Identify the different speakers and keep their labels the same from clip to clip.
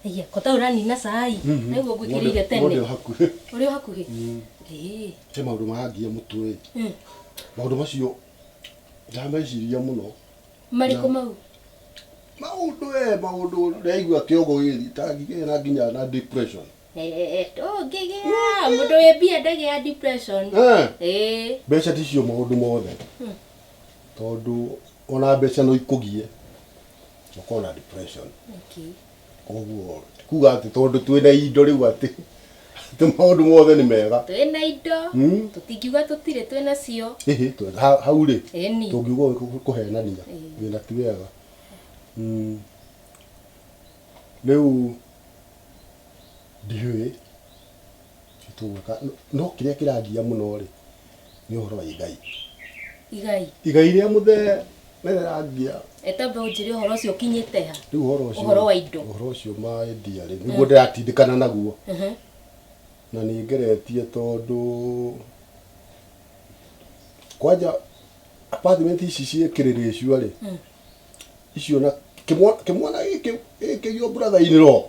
Speaker 1: Iya, kota ũranina cai. Naiguo ngwĩkĩrĩire tene.
Speaker 2: Mũndũ hakuhĩ.
Speaker 1: Ũrĩ o hakuhĩ? Ĩĩ.
Speaker 2: He maũndũ marangia mũtwe. Maũndũ macio ndameciria mũno.
Speaker 1: Marĩkũ mau?
Speaker 2: Maũndũ e maũndũ ndĩraigua kĩongo gĩgĩtangigĩa na nginya na depression.
Speaker 1: Eh, ndũngĩgĩa. Mũndũ wĩ mbia ndagĩa depression.
Speaker 2: Eh.
Speaker 1: Ĩĩ.
Speaker 2: Mbeca ticio maũndũ mothe. Tondũ ona mbeca no ikũgie ũkorwo na depression.
Speaker 1: Okay.
Speaker 2: Koguo ti kuga atĩ tondũ twĩna indo rĩu atĩ atĩ maũndũ mothe nĩ mega.
Speaker 1: Twĩna indo. Tũtingiuga tũtirĩ twĩna cio.
Speaker 2: Ĩhĩ, hau rĩ
Speaker 1: Ĩni.
Speaker 2: tũngiuga ũguo kũhenania wĩna ti wega. Rĩu ndiũĩ tũgwĩka no kĩrĩa kĩrangia mũno rĩ nĩ ũhoro wa igai.
Speaker 1: Igai.
Speaker 2: Igai rĩa mũthee nĩ rĩrangia.
Speaker 1: Etambe ũnjĩre ũhoro ũcio ũkinyĩte ha?
Speaker 2: Rĩu ũhoro ũcio
Speaker 1: Ũhoro wa indo.
Speaker 2: Ũhoro ũcio ma endia rĩ nĩguo ndĩratindĩkana naguo. Na nĩ ngeretie tondũ kwanja apartment ici ciĩ Kĩrĩrĩcua rĩ icio na kĩmwana gĩkĩ gĩkĩ your brother in law.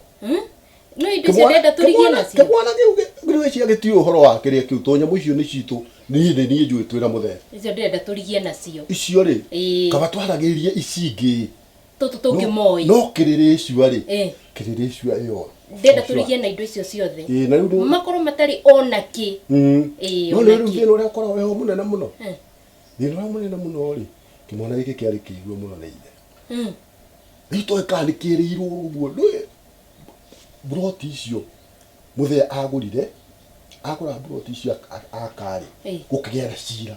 Speaker 1: No indo icio ndĩrenda tũrigie nacio.
Speaker 2: Kĩmwana kĩu ngwĩciria gĩtiũĩ ũhoro wa kĩrĩa kĩu tondũ nyamũ icio nĩ citũ niĩ nĩ niĩ njũĩ twĩna mũthee.
Speaker 1: Icio ndĩrenda tũrigie nacio.
Speaker 2: Icio rĩ
Speaker 1: Ĩĩ.
Speaker 2: kaba twaragĩrĩrie ici ingĩ.
Speaker 1: Tũtũ tũngĩmoĩ.
Speaker 2: No Kĩrĩrĩcua rĩ
Speaker 1: Ĩĩ.
Speaker 2: Kĩrĩrĩcua ĩyo.
Speaker 1: Ndĩrenda tũrigie na indo icio ciothe.
Speaker 2: Ĩĩ na rĩu nĩ-
Speaker 1: Makorwo matarĩ ona kĩ. Ĩĩ,
Speaker 2: No
Speaker 1: ona
Speaker 2: rĩu
Speaker 1: kĩ.
Speaker 2: thĩna ũrĩa ũkoragwo wĩho mũnene mũno. Thĩna ũrĩa mũnene mũno rĩ kĩmwana gĩkĩ kĩarĩ kĩigue mũno nĩ ithe. Rĩu toĩ kana nĩ kĩrĩirwo ũguo ndũĩ mburoti icio mũthee agũrire agũra mburoti icio aka rĩ gũkĩgĩa na cira.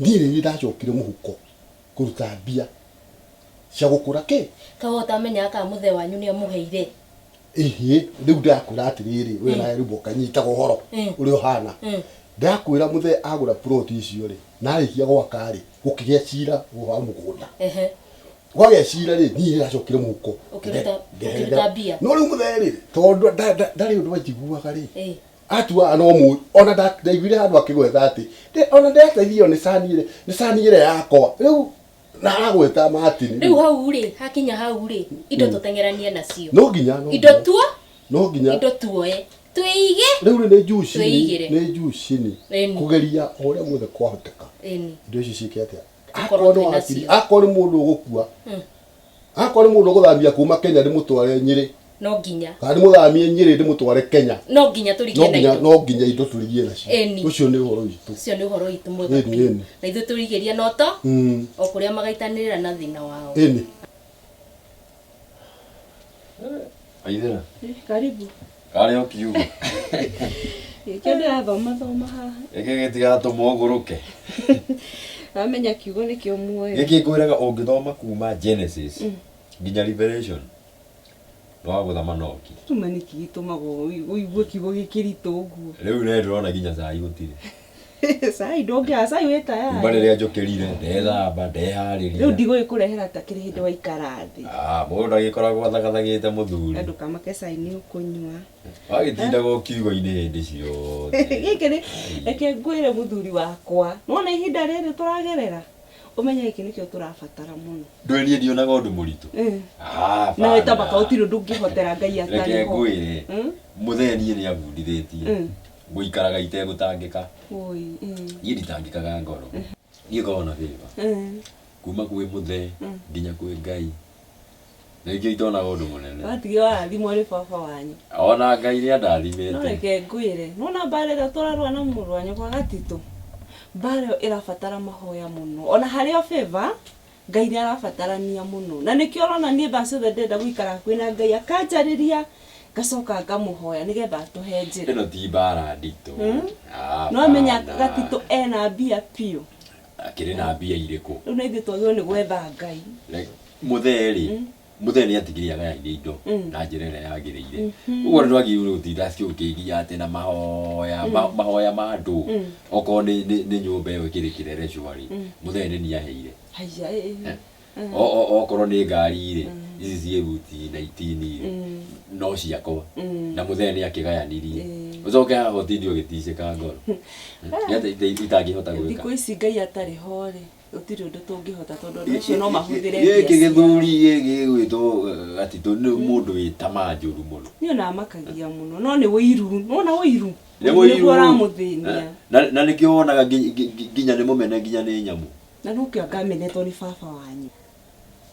Speaker 2: Niĩ nĩ niĩ ndacokire mũhuko kũruta mbia cia gũkũra kĩ.
Speaker 1: Kaĩ ũtamenyaga kana mũthee wanyu nĩ amũheire?
Speaker 2: Ĩhĩ, rĩu ndĩrakwĩra atĩrĩrĩ we nawe rĩu ũkanyitaga ũhoro ũrĩa ũhana. Ndĩrakwĩra mũthee agũra plot icio rĩ na arĩkia gwaka rĩ gũkĩgĩa cira wa mũgũnda. Kwagĩa cira rĩ niĩ ndĩracokire mũhuko.
Speaker 1: Ũkĩruta mbia.
Speaker 2: No rĩu mũthee rĩ tondũ ndarĩ ũndũ anjiguaga rĩ atuaga no mũĩ ona ndaiguire handũ akĩgweta atĩ ona ndĩrateithio nĩ cani ĩrĩa nĩ cani ĩrĩa yakwa rĩu na aragweta Martin.
Speaker 1: Rĩu hau rĩ hakinya hau rĩ indo tũteng'eranie nacio.
Speaker 2: No nginya
Speaker 1: Indo tuo
Speaker 2: no nginya
Speaker 1: indo tuoe twĩige
Speaker 2: rĩu rĩ nĩ juu chini
Speaker 1: Twĩigĩre.
Speaker 2: nĩ juu chini
Speaker 1: Ĩni.
Speaker 2: kũgeria o ũrĩa guothe kwahoteka.
Speaker 1: Ĩni.
Speaker 2: Indo icio ciĩke atĩa?
Speaker 1: Tũkorwo
Speaker 2: Akorwo nĩ
Speaker 1: twĩna
Speaker 2: wakiri,
Speaker 1: cio.
Speaker 2: akorwo nĩ mũndũ ũgũkua, akorwo nĩ mũndũ ũgũthamia kuma Kenya ndĩmũtware Nyĩrĩ,
Speaker 1: No nginya.
Speaker 2: kana ndĩmũthamie Nyĩrĩ ndĩmũtware Kenya,
Speaker 1: No nginya tũrigie
Speaker 2: no
Speaker 1: na
Speaker 2: nginya
Speaker 1: indo.
Speaker 2: no nginya indo tũrigie nacio.
Speaker 1: Ĩni.
Speaker 2: Ũcio nĩ ũhoro witũ.
Speaker 1: Ũcio nĩ ũhoro witũ mwega
Speaker 2: Ĩni,
Speaker 1: biũ.
Speaker 2: ĩni.
Speaker 1: Na ithuĩ tũrigĩria no to o kũrĩa magaitanĩrĩra na thĩna wao.
Speaker 2: Ĩni.
Speaker 3: Aithĩra.
Speaker 4: Karibu.
Speaker 3: Karĩ o kiugo.
Speaker 4: Gĩkĩ ndĩrathoma thoma haha.
Speaker 3: Gĩkĩ gĩtigatũma ũgũrũke.
Speaker 4: Wamenya kiugo nĩkĩo muoyo.
Speaker 3: Gĩkĩ ngwĩraga ũngĩthoma kuma Genesis nginya Revelation no wagũthama noki.
Speaker 4: Tuma nĩkĩ gĩtũmaga ũigue kiugo gĩkĩritũ ũguo?
Speaker 3: Rĩu ne ndĩrona nginya cai gũtirĩ.
Speaker 4: Cai ndũngĩaga cai wĩ
Speaker 3: Kuma
Speaker 4: tayarĩ.
Speaker 3: rĩrĩa njũkĩrire ndethamba ndeharĩria.
Speaker 4: Rĩu ndigũgĩkũrehera ta kĩrĩ hĩndĩ waikara thĩ.
Speaker 3: Ah, mũndũ ndagĩkoragwo athagathagĩte mũthuri.
Speaker 4: Na ndũkamake cai nĩ ũkũnyua.
Speaker 3: Wagĩtindaga o kiugo-inĩ hĩndĩ ciothe.
Speaker 4: Gĩkĩ nĩ reke ngwĩre mũthuri wakwa. Nĩwona ihinda rĩrĩ tũragerera? Ũmenye gĩkĩ nĩkĩo tũrabatara mũno.
Speaker 3: Ndũĩ niĩ ndionaga ũndũ mũritũ. Ah,
Speaker 4: Nawe
Speaker 3: bana.
Speaker 4: tabaka gũtirĩ ũndũ ũngĩhotera Ngai
Speaker 3: Reke
Speaker 4: atarĩ ho.
Speaker 3: ngwĩre mũthee niĩ nĩ abundithĩtie gũikaraga itegũtangĩka.
Speaker 4: Oi,
Speaker 3: Niĩ nditangĩkaga ngoro. Niĩ ngoragwo na favor. Kuma kwĩ mũthee nginya kwĩ Ngai. Na nĩkĩo itonaga ũndũ mũnene.
Speaker 4: Watige warathimwo nĩ baba wanyu.
Speaker 3: Ona Ngai nĩ
Speaker 4: No
Speaker 3: andathimĩte.
Speaker 4: reke ngwĩre, nĩwona mbara ĩrĩa tũrarũa na mũrũ wa nyũkwa Gatitũ, mbara ĩyo ĩrabatara mahoya mũno. Ona harĩ o favor, Ngai nĩ arabatarania mũno. Na nĩkĩo ũrona niĩ thaa ciothe ndĩrenda gũikara hakuhĩ na Ngai akanjarĩria, ngacoka ngamũhoya nĩgetha atũhe njĩra.
Speaker 3: Ĩno ti mbara nditũ. Ah,
Speaker 4: No amenya
Speaker 3: bana.
Speaker 4: Gatitũ ena mbia biũ.
Speaker 3: Akĩrĩ na mbia irĩkũ?
Speaker 4: Rĩu na ithuĩ twagĩrĩirwo nĩ gwetha Ngai.
Speaker 3: Mũthee rĩ, mũthee nĩ atigire agayania indo na njĩra ĩrĩa yagĩrĩire. Ũguo ndwagĩrĩirwo nĩ gũtinda ũkĩgia atĩ na mahoya, mahoya ma andũ. Okorwo nĩ nĩ nyũmba ĩyo ĩkĩrĩ kĩrerecwa rĩ, mũthee nĩ niĩ aheire.
Speaker 4: Haiya, ĩ.
Speaker 3: Okorwo nĩ ngari rĩ, ici ciĩ ruti 19 rĩ, no ciakwa. Na mũthee nĩ akĩgayanirie. Ũcoke haha ũtinde ũgĩticĩka ngoro. Nĩ atĩ itangĩhota gwĩka.
Speaker 4: Thikũ ici Ngai atarĩ ho rĩ, Gũtirĩ ũndũ tũngĩhota tondũ andũ acio no mahũthĩre
Speaker 3: Gĩkĩ
Speaker 4: mbia ciao.
Speaker 3: gĩthuri gĩgwĩtwo gatitũ nĩ mũndũ wĩ tamaa njũru mũno.
Speaker 4: Niĩ ona amakagia mũno no nĩ ũiru nona ũiru.
Speaker 3: Nĩ
Speaker 4: Ũiru nĩguo
Speaker 3: mũiru.
Speaker 4: ũramũthĩnia.
Speaker 3: Na nĩkĩo wonaga nginya nĩ mũmene nginya nĩ nyamũ.
Speaker 4: Na nokĩo angamenetwo nĩ baba wanyu.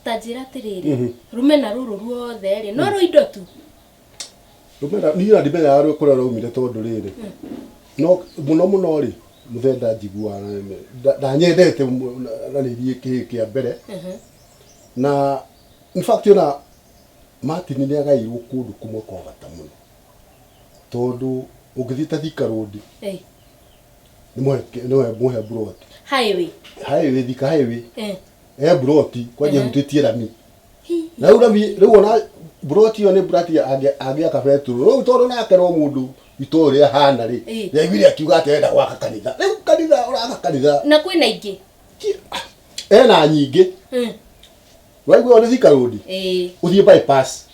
Speaker 1: Ta njĩra atĩrĩrĩ, rũmena rũrũ ruothe rĩ, no rwa indo tu.
Speaker 2: Rũmena niĩ ona ndimenyaga kũrĩa rwaumire tondũ rĩrĩ no mũno mũno rĩ mũthee ndanjiguaga ndanyendete na nĩ niĩ kĩhĩ kĩa mbere na in fact ona Martin nĩ agairwo kũndũ kũmwe kwa bata mũno tondũ ũngĩthiĩ ta Thika Road nĩ mũhe mburoti
Speaker 1: Highway.
Speaker 2: Highway, Thika Highway e mburoti kwanja hutĩtie rami na rĩu rami rĩu ona mburoti ĩyo nĩ mburati angĩaka betũrũ rĩu tondũ nake no mũndũ itũũra ũrĩa ahana rĩ nĩaiguire akiuga atĩ arenda gwaka kanitha rĩu kanitha ũraka kanitha
Speaker 1: Na kwĩna ingĩ.
Speaker 2: Ena nyingĩ. Waigua nĩ Thika Road ũthiĩ bypass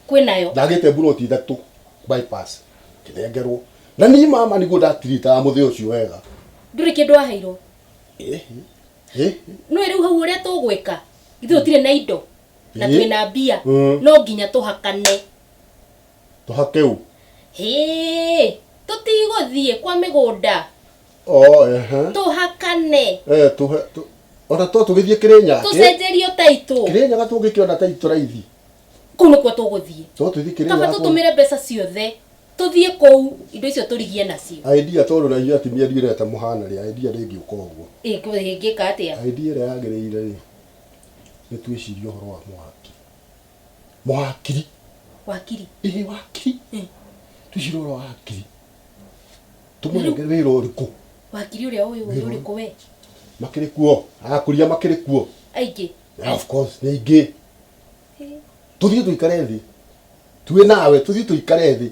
Speaker 1: Kwĩnayo.
Speaker 2: Ndagĩte mburoti ithatũ bypass kĩnengerwo na niĩ mama nĩguo ndatiritaga mũthĩ ũcio wega.
Speaker 1: Ndũrĩ kĩndũ waheirwo. No rĩu hau ũrĩa tũgwĩka ithuĩ tũtirĩ na indo na twĩna mbia no nginya tũhakane.
Speaker 2: Tũhake ũ?
Speaker 1: Hĩ, tũtigũthiĩ kwa mĩgũnda.
Speaker 2: Oh, ehe.
Speaker 1: Tũhakane.
Speaker 2: Tũhe ona to tũgĩthiĩ Kĩrĩnyaga.
Speaker 1: Tũcenjerio taitũ.
Speaker 2: Kĩrĩnyaga tũngĩkĩona taitũ raithi.
Speaker 1: Kũu nĩkuo tũgũthiĩ.
Speaker 2: To tũthiĩ Kĩrĩnyaga.
Speaker 1: Kaba tũtũmĩre mbeca ciothe tũthiĩ kũu indo icio tũrigie nacio.
Speaker 2: Idea tondũ na inyuĩ atumia ndiũrĩ ta mũhana rĩ, idea ndĩngĩũka ũguo.
Speaker 1: Ĩngĩka atĩa?
Speaker 2: Idea ĩrĩa yagĩrĩire rĩ, nĩ twĩcirie ũhoro wa mwaki. Mwakiri.
Speaker 1: Wakiri.
Speaker 2: Ĩĩ wakiri. Twĩcirie ũhoro wa wakiri. Tũmũnengere wĩra ũrĩkũ?
Speaker 1: Wakiri ũrĩa ũyũ ũrĩkũ we?
Speaker 2: Makĩrĩ kuo. Akũria makĩrĩ kuo.
Speaker 1: Aingĩ.
Speaker 2: Yeah, of course, nĩ aingĩ. Tũthiĩ tũikare thĩ. Twĩ nawe tũthiĩ tũikare thĩ.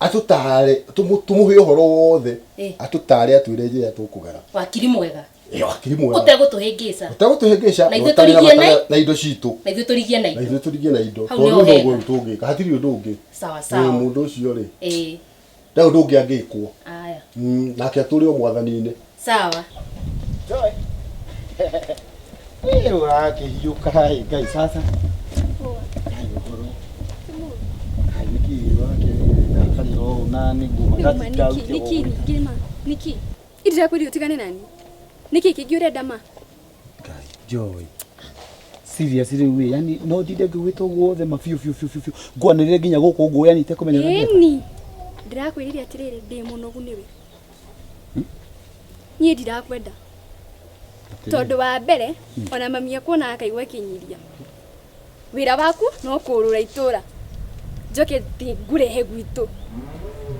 Speaker 2: Atũtare, tũmũhe ũhoro wothe. Atũtare atwĩre njĩra tũkũgera.
Speaker 1: Wakiri mwega.
Speaker 2: Wakiri mwega.
Speaker 1: Ũtegũtũhĩngĩca.
Speaker 2: Ũtegũtũhĩngĩca.
Speaker 1: Na ithuĩ tũrigie
Speaker 2: na indo citũ.
Speaker 1: Na ithuĩ tũrigie na indo.
Speaker 2: Na ithuĩ tũrigie na indo. Tondũ noguo tũngĩka. Hatirĩ ũndũ ũngĩ.
Speaker 1: Sawa sawa.
Speaker 2: Mũndũ ũcio rĩ. Ndarĩ ũndũ ũngĩ angĩkwo.
Speaker 1: Aya.
Speaker 2: Nake atũre o mwathani-inĩ.
Speaker 1: Sawa.
Speaker 5: Joy. Ũrakĩhiũka Ngai sasa. Ngai ũhoro. Ngai nĩkĩ ũrakĩrakarĩra ũũ na nĩguo
Speaker 6: Nĩkĩ ningĩ ma? Nĩkĩ? Ndĩrakwĩrire ũtigane nani? Nĩkĩ kĩngĩ ũrenda ma?
Speaker 5: Ngai, Joy. Serious rĩu ĩ, yani no ndinde ngĩgwĩta ũguo wothe ma biũ biũ biũ biũ. Ngwanĩrĩre nginya gũkũ ũguo yani itekũmenya ũrĩa ndĩreka.
Speaker 6: Ĩni. Ndĩrakwĩrire atĩrĩrĩ ndĩ mũnogu nĩwe. Niĩ ndirakwenda. Tondũ wa mbere ona mami akuona akaigua akĩnyiria. Wĩra waku no kũũrũra itũra. Njoke ngũrehe gwitũ.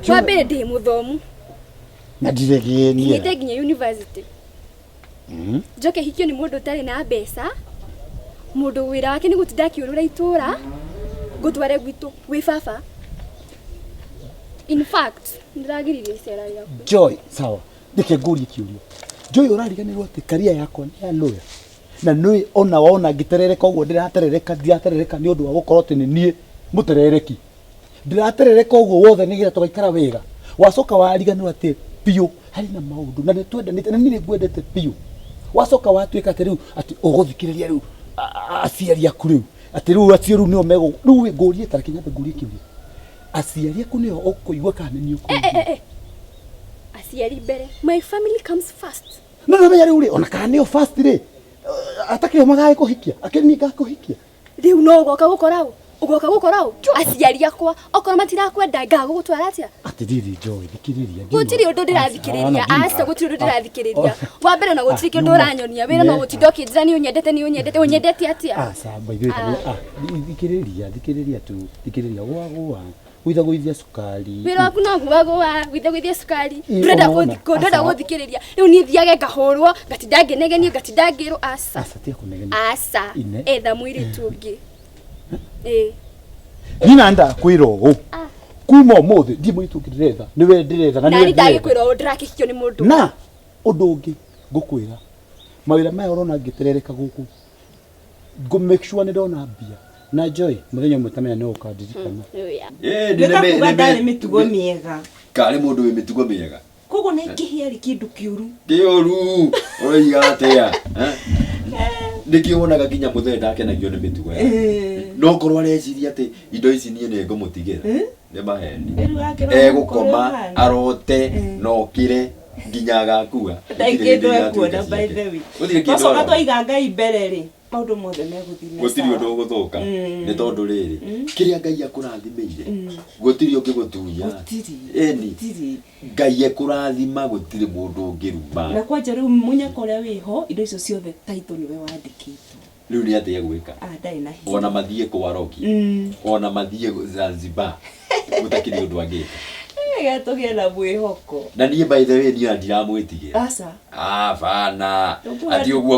Speaker 6: Wa mbere ndĩ mũthomu.
Speaker 5: Na ndiregenie.
Speaker 6: Nginyĩte nginya university. Njoke hikio nĩ mũndũ ũtarĩ na mbeca. Mũndũ wĩra wake nĩ gũtinda akĩũrũra itũra. Ngũtware gwitũ wĩ baba. In fact, ndĩragiririe icera rĩaku.
Speaker 5: Joy, sawa. Reke ngũrie kĩũria. Joy ũrariganĩrwo atĩ career yakwa nĩ ya lawyer. Na nĩ ona wona ngĩterereka ũguo ndĩraterereka ndiraterereka nĩ ũndũ wa gũkorwo atĩ nĩ niĩ mũterereki. Ndĩraterereka ũguo wothe nĩgetha tũgaikara wega. Wacoka wariganĩrwo atĩ biũ harĩ na maũndũ na nĩ twendanĩte na niĩ nĩ ngwendete biũ. Wacoka watuĩka atĩ rĩu atĩ ũgũthikĩrĩria rĩu aciari aku rĩu atĩ rĩu acio rĩu nĩo megũ rĩu ngũrie ta reke nyambe ngũrie kĩũria. Aciari aku nĩo ũkũigua kana nĩ niĩ ũkũigua?
Speaker 6: Aciari mbere. My family comes first.
Speaker 5: No no menya rĩu rĩ ona kana nĩo first rĩ atakĩo magagĩkũhikia akĩrĩ niĩ ngakũhikia.
Speaker 6: Rĩu no ũgoka gũkora ũ? Ũgoka gũkora ũ? Aciari akwa okorwo matirakwenda ngagũgũtwara atĩa?
Speaker 5: Atĩrĩrĩ Joy, thikĩrĩria.
Speaker 6: Gũtirĩ ũndũ ndĩrathikĩrĩria. Aca gũtirĩ ũndũ ndĩrathikĩrĩria. Wa mbere ona gũtirĩ kĩndũ ũranyonia. Wĩra no gũtinda ũkĩnjĩra nĩ ũnyendete nĩ ũnyendete. Ũnyendete atĩa?
Speaker 5: Aca by the way, thikĩrĩria thikĩrĩria tu thikĩrĩria gũa gũa. Gwithagwithia cukari.
Speaker 6: Wĩra waku no gũa gwithagwithia cukari. Ndũrenda gũthikĩrĩria. Rĩu niĩ thiage ngahũrwo, ngatinda ngĩnegenio, ngatinda ngĩrwo aca.
Speaker 5: Aca tiga kũnegenia.
Speaker 6: Aca. Etha mũirĩtu ũngĩ.
Speaker 5: Niĩ na ndakwĩra ũũ. Kuma ũmũthĩ ndiĩ mũirĩtu ũngĩ ndĩretha. Nĩwe ndĩretha na nĩwe
Speaker 6: ndĩretha. Na ndagĩkwĩra ũũ ndĩrakĩhikio nĩ mũndũ.
Speaker 5: Na ũndũ ũngĩ ngũkwĩra. Mawĩra maya ũrona ngĩterereka gũkũ. Ngũ make sure nĩ ndona mbia. Na Joy, mũthenya ũmwe tamenya nĩ ũkandirikana.
Speaker 4: Nĩ ta kuga ndarĩ mĩtugo mĩega.
Speaker 3: Karĩ mũndũ wĩ mĩtugo mĩega.
Speaker 4: Koguo Koguo na ingĩhĩa rĩ kĩndũ kĩũru.
Speaker 3: Kĩũru ũroiga atĩa? Eh? Nĩkĩo wonaga nginya mũthee ndakenagio nĩ mĩtugo yake. No korwo areciria atĩ indo ici niĩ nĩ ngũmũtigĩra, nĩ maheni.
Speaker 4: Rĩu akĩrora
Speaker 3: Egũkoma
Speaker 4: ũrĩa ũhana.
Speaker 3: arote na okĩre nginya agakua.
Speaker 4: Ndarĩ
Speaker 3: Gũtirĩ hĩndĩ
Speaker 4: kĩndũ
Speaker 3: igatuĩka
Speaker 4: ekuona by
Speaker 3: ciake.
Speaker 4: the way.
Speaker 3: Gũtirĩ kĩndũ
Speaker 4: Twacoka
Speaker 3: arona.
Speaker 4: twaiga Ngai mbere rĩ, maũndũ mothe megũthiĩ me
Speaker 3: Gũtirĩ
Speaker 4: sawa.
Speaker 3: ũndũ ũgũthũka nĩ tondũ rĩrĩ, kĩrĩa Ngai akũrathimĩire gũtirĩ ũngĩgũtunya.
Speaker 4: Gũtirĩ.
Speaker 3: Ĩni.
Speaker 4: Gũtirĩ.
Speaker 3: Ngai ekũrathima gũtirĩ mũndũ ũngĩruma.
Speaker 4: Na kwanja rĩu mũnyaka ũrĩa wĩho, indo icio ciothe title nĩwe wandĩkĩtwo.
Speaker 3: Rĩu nĩ atĩa egwĩka?
Speaker 4: Ah, ndarĩ na hinya.
Speaker 3: Ona mathiĩ kwa Roki, ona mathiĩ Zanzibar, gũtakĩrĩ ũndũ angĩka.
Speaker 4: Reke tũgĩe na mwĩhoko.
Speaker 3: Na niĩ by the way niĩ ona ndiramwĩtigĩra.
Speaker 4: Aca.
Speaker 3: Ah, bana.
Speaker 4: Ndũkuga
Speaker 3: Ati ũguo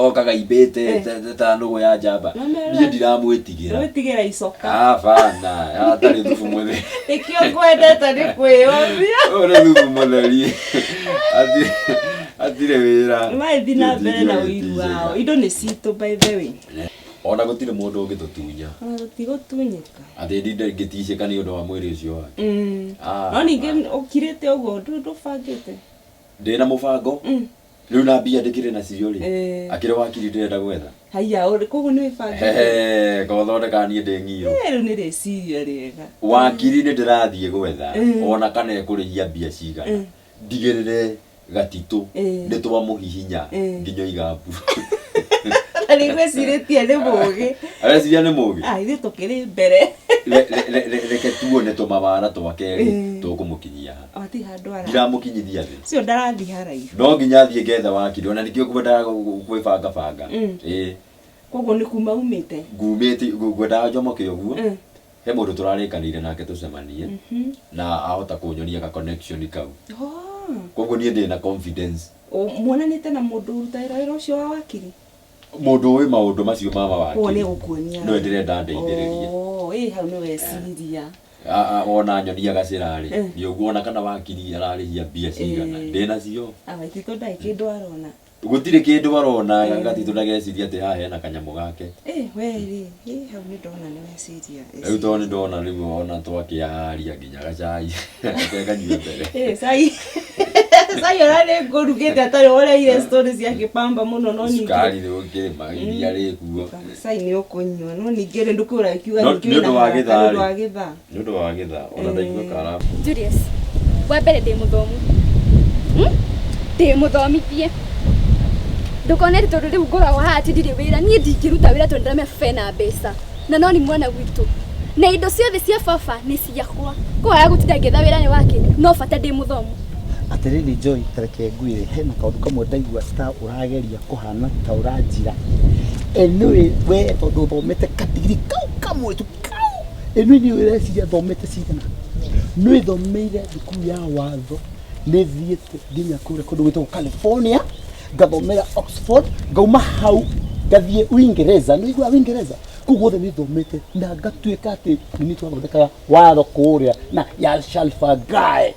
Speaker 3: okaga imbĩte ta nũgũ ya njamba.
Speaker 4: No mera-
Speaker 3: Niĩ ndiramwĩtigĩra.
Speaker 4: Ndũgwĩtigĩra icoka.
Speaker 3: Ah, bana. Atarĩ thubu mũtheri.
Speaker 4: Nĩkĩo ngwendete nĩ kwĩyũmia.
Speaker 3: Ũyũ nĩ thubu mũtheri. Atirĩ wĩra.
Speaker 4: Nĩmagĩthiĩ na mbere na ũiru
Speaker 3: Gĩtingĩgĩticĩka.
Speaker 4: wao. Indo nĩ citũ by the way.
Speaker 3: Ona gũtirĩ mũndũ ũngĩtũtunya.
Speaker 4: Ona tũtigũtunyĩka.
Speaker 3: Atĩ ndinde ngĩticĩka nĩ ũndũ wa mwĩrĩ ũcio wake. Ah,
Speaker 4: No ningĩ ũkirĩte ũguo ndũbangĩte.
Speaker 3: Ndĩna mũbango. Rĩu na mbia ndĩkĩrĩ nacio rĩ.
Speaker 4: Eh.
Speaker 3: Akĩrĩ wakiri ndĩrenda gwetha.
Speaker 4: Haiya, koguo nĩ wĩbangĩte.
Speaker 3: Hehe, kothondeka niĩ ndĩ ng'iro.
Speaker 4: Eh, Rĩu nĩ rĩciria rĩega.
Speaker 3: Wakiri nĩ ndĩrathiĩ gwetha ona kana ekũrĩhia mbia cigana. Ndigĩrĩre gatitũ nĩ twamũhihinya nginya igabu.
Speaker 4: Na nĩ ngwĩcirĩtie nĩ mũgĩ.
Speaker 3: Areciria nĩ mũgĩ.
Speaker 4: Ah, ithuĩ tũkĩrĩ mbere.
Speaker 3: Reke tuone tũmawara twake rĩ tũkũmũkinyia ha.
Speaker 4: Hatirĩ handũ ara.
Speaker 3: Ndiramũkinyithia thĩ.
Speaker 4: Ũcio ndarathiĩ haraihu.
Speaker 3: No nginya thiĩ ngethe wakiri ona nĩkĩo ngwendaga kwĩbanga banga. Ĩĩ.
Speaker 4: Koguo nĩ kuma umĩte.
Speaker 3: Ngumĩte ngwendaga njomoke ũguo. He mũndũ tũrarĩkanĩire nake tũcemanie na ahota kũnyonia ka connection kau. Koguo niĩ ndĩna confidence.
Speaker 4: Muonanĩte na mũndũ ũrutaga wĩra ũcio wa wakiri?
Speaker 3: Mũndũ ũĩ maũndũ macio ma mawakiri.
Speaker 4: Koguo nĩ egũkuonia.
Speaker 3: Nĩwe ndĩrenda ndeithĩrĩrie.
Speaker 4: Oh, ĩ hau nĩ weciria.
Speaker 3: Ona nyonia gacĩra rĩ, nĩ ũguo ona kana wakiri ararĩhia mbia cigana. Ndĩnacio.
Speaker 4: Gatitũ ndarĩ kĩndũ arona.
Speaker 3: Gũtirĩ kĩndũ arona, gatitũ ndageciria atĩ haha hena kanyamũ gake.
Speaker 4: We rĩ, hau nĩ ndona nĩ weciria.
Speaker 3: Rĩu tondũ nĩ ndona rĩu ona twakĩaria nginya gacai. Reke nganyue mbere.
Speaker 4: Cai. Cai ona nĩ ngũrugĩte atarĩ ũreire story cia kĩpamba mũno no ningĩ.
Speaker 3: Cukari nĩ ũkĩrĩma, iria rĩkuo.
Speaker 4: Cai nĩ ũkũnyua no ningĩ rĩ ndũkũra kiuga
Speaker 3: No,
Speaker 4: ningĩ
Speaker 3: nĩ ũndũ
Speaker 4: wĩna
Speaker 3: wa
Speaker 4: haraka
Speaker 3: gĩthaa
Speaker 4: nĩ ũndũ
Speaker 3: rĩ.
Speaker 4: wa gĩthaa.
Speaker 3: Nĩ ũndũ wa gĩthaa, ona ndaigua kara.
Speaker 6: Julius, wa mbere ndĩ mũthomu. Ndĩ mũthomithie. Ndũkone atĩ tondũ rĩu ngoragwo haha atĩ ndirĩ wĩra, niĩ ndingĩruta wĩra tondũ ndĩramenya baba ena mbeca. Na no nĩ mwana gwitũ. Na indo ciothe cia baba nĩ ciakwa. Koguo gũtinda ngĩetha wĩra nĩ wake, no bata ndĩ mũthomu.
Speaker 5: Atĩrĩrĩ Joy, ta reke ngwĩre hena kaũndũ kamwe ndaigua ta ũrageria kũhana ta ũranjira. Anyway, we tondũ ũthomete kadigiri kau kamwe tu kau. Anyway, niĩ ũreciria thomete cigana? Nĩ thomeire thukuru ya watho, nĩ thiĩte nginya kũrĩa kũndũ gwĩtagwo California, ngathomera Oxford, ngauma hau ngathiĩ Uingereza. Nĩ ũiguaga Uingereza? Kũu guothe nĩ thomete na ngatuĩka atĩ nĩ niĩ twathondekaga watho kũrĩa na ya Shalfagai.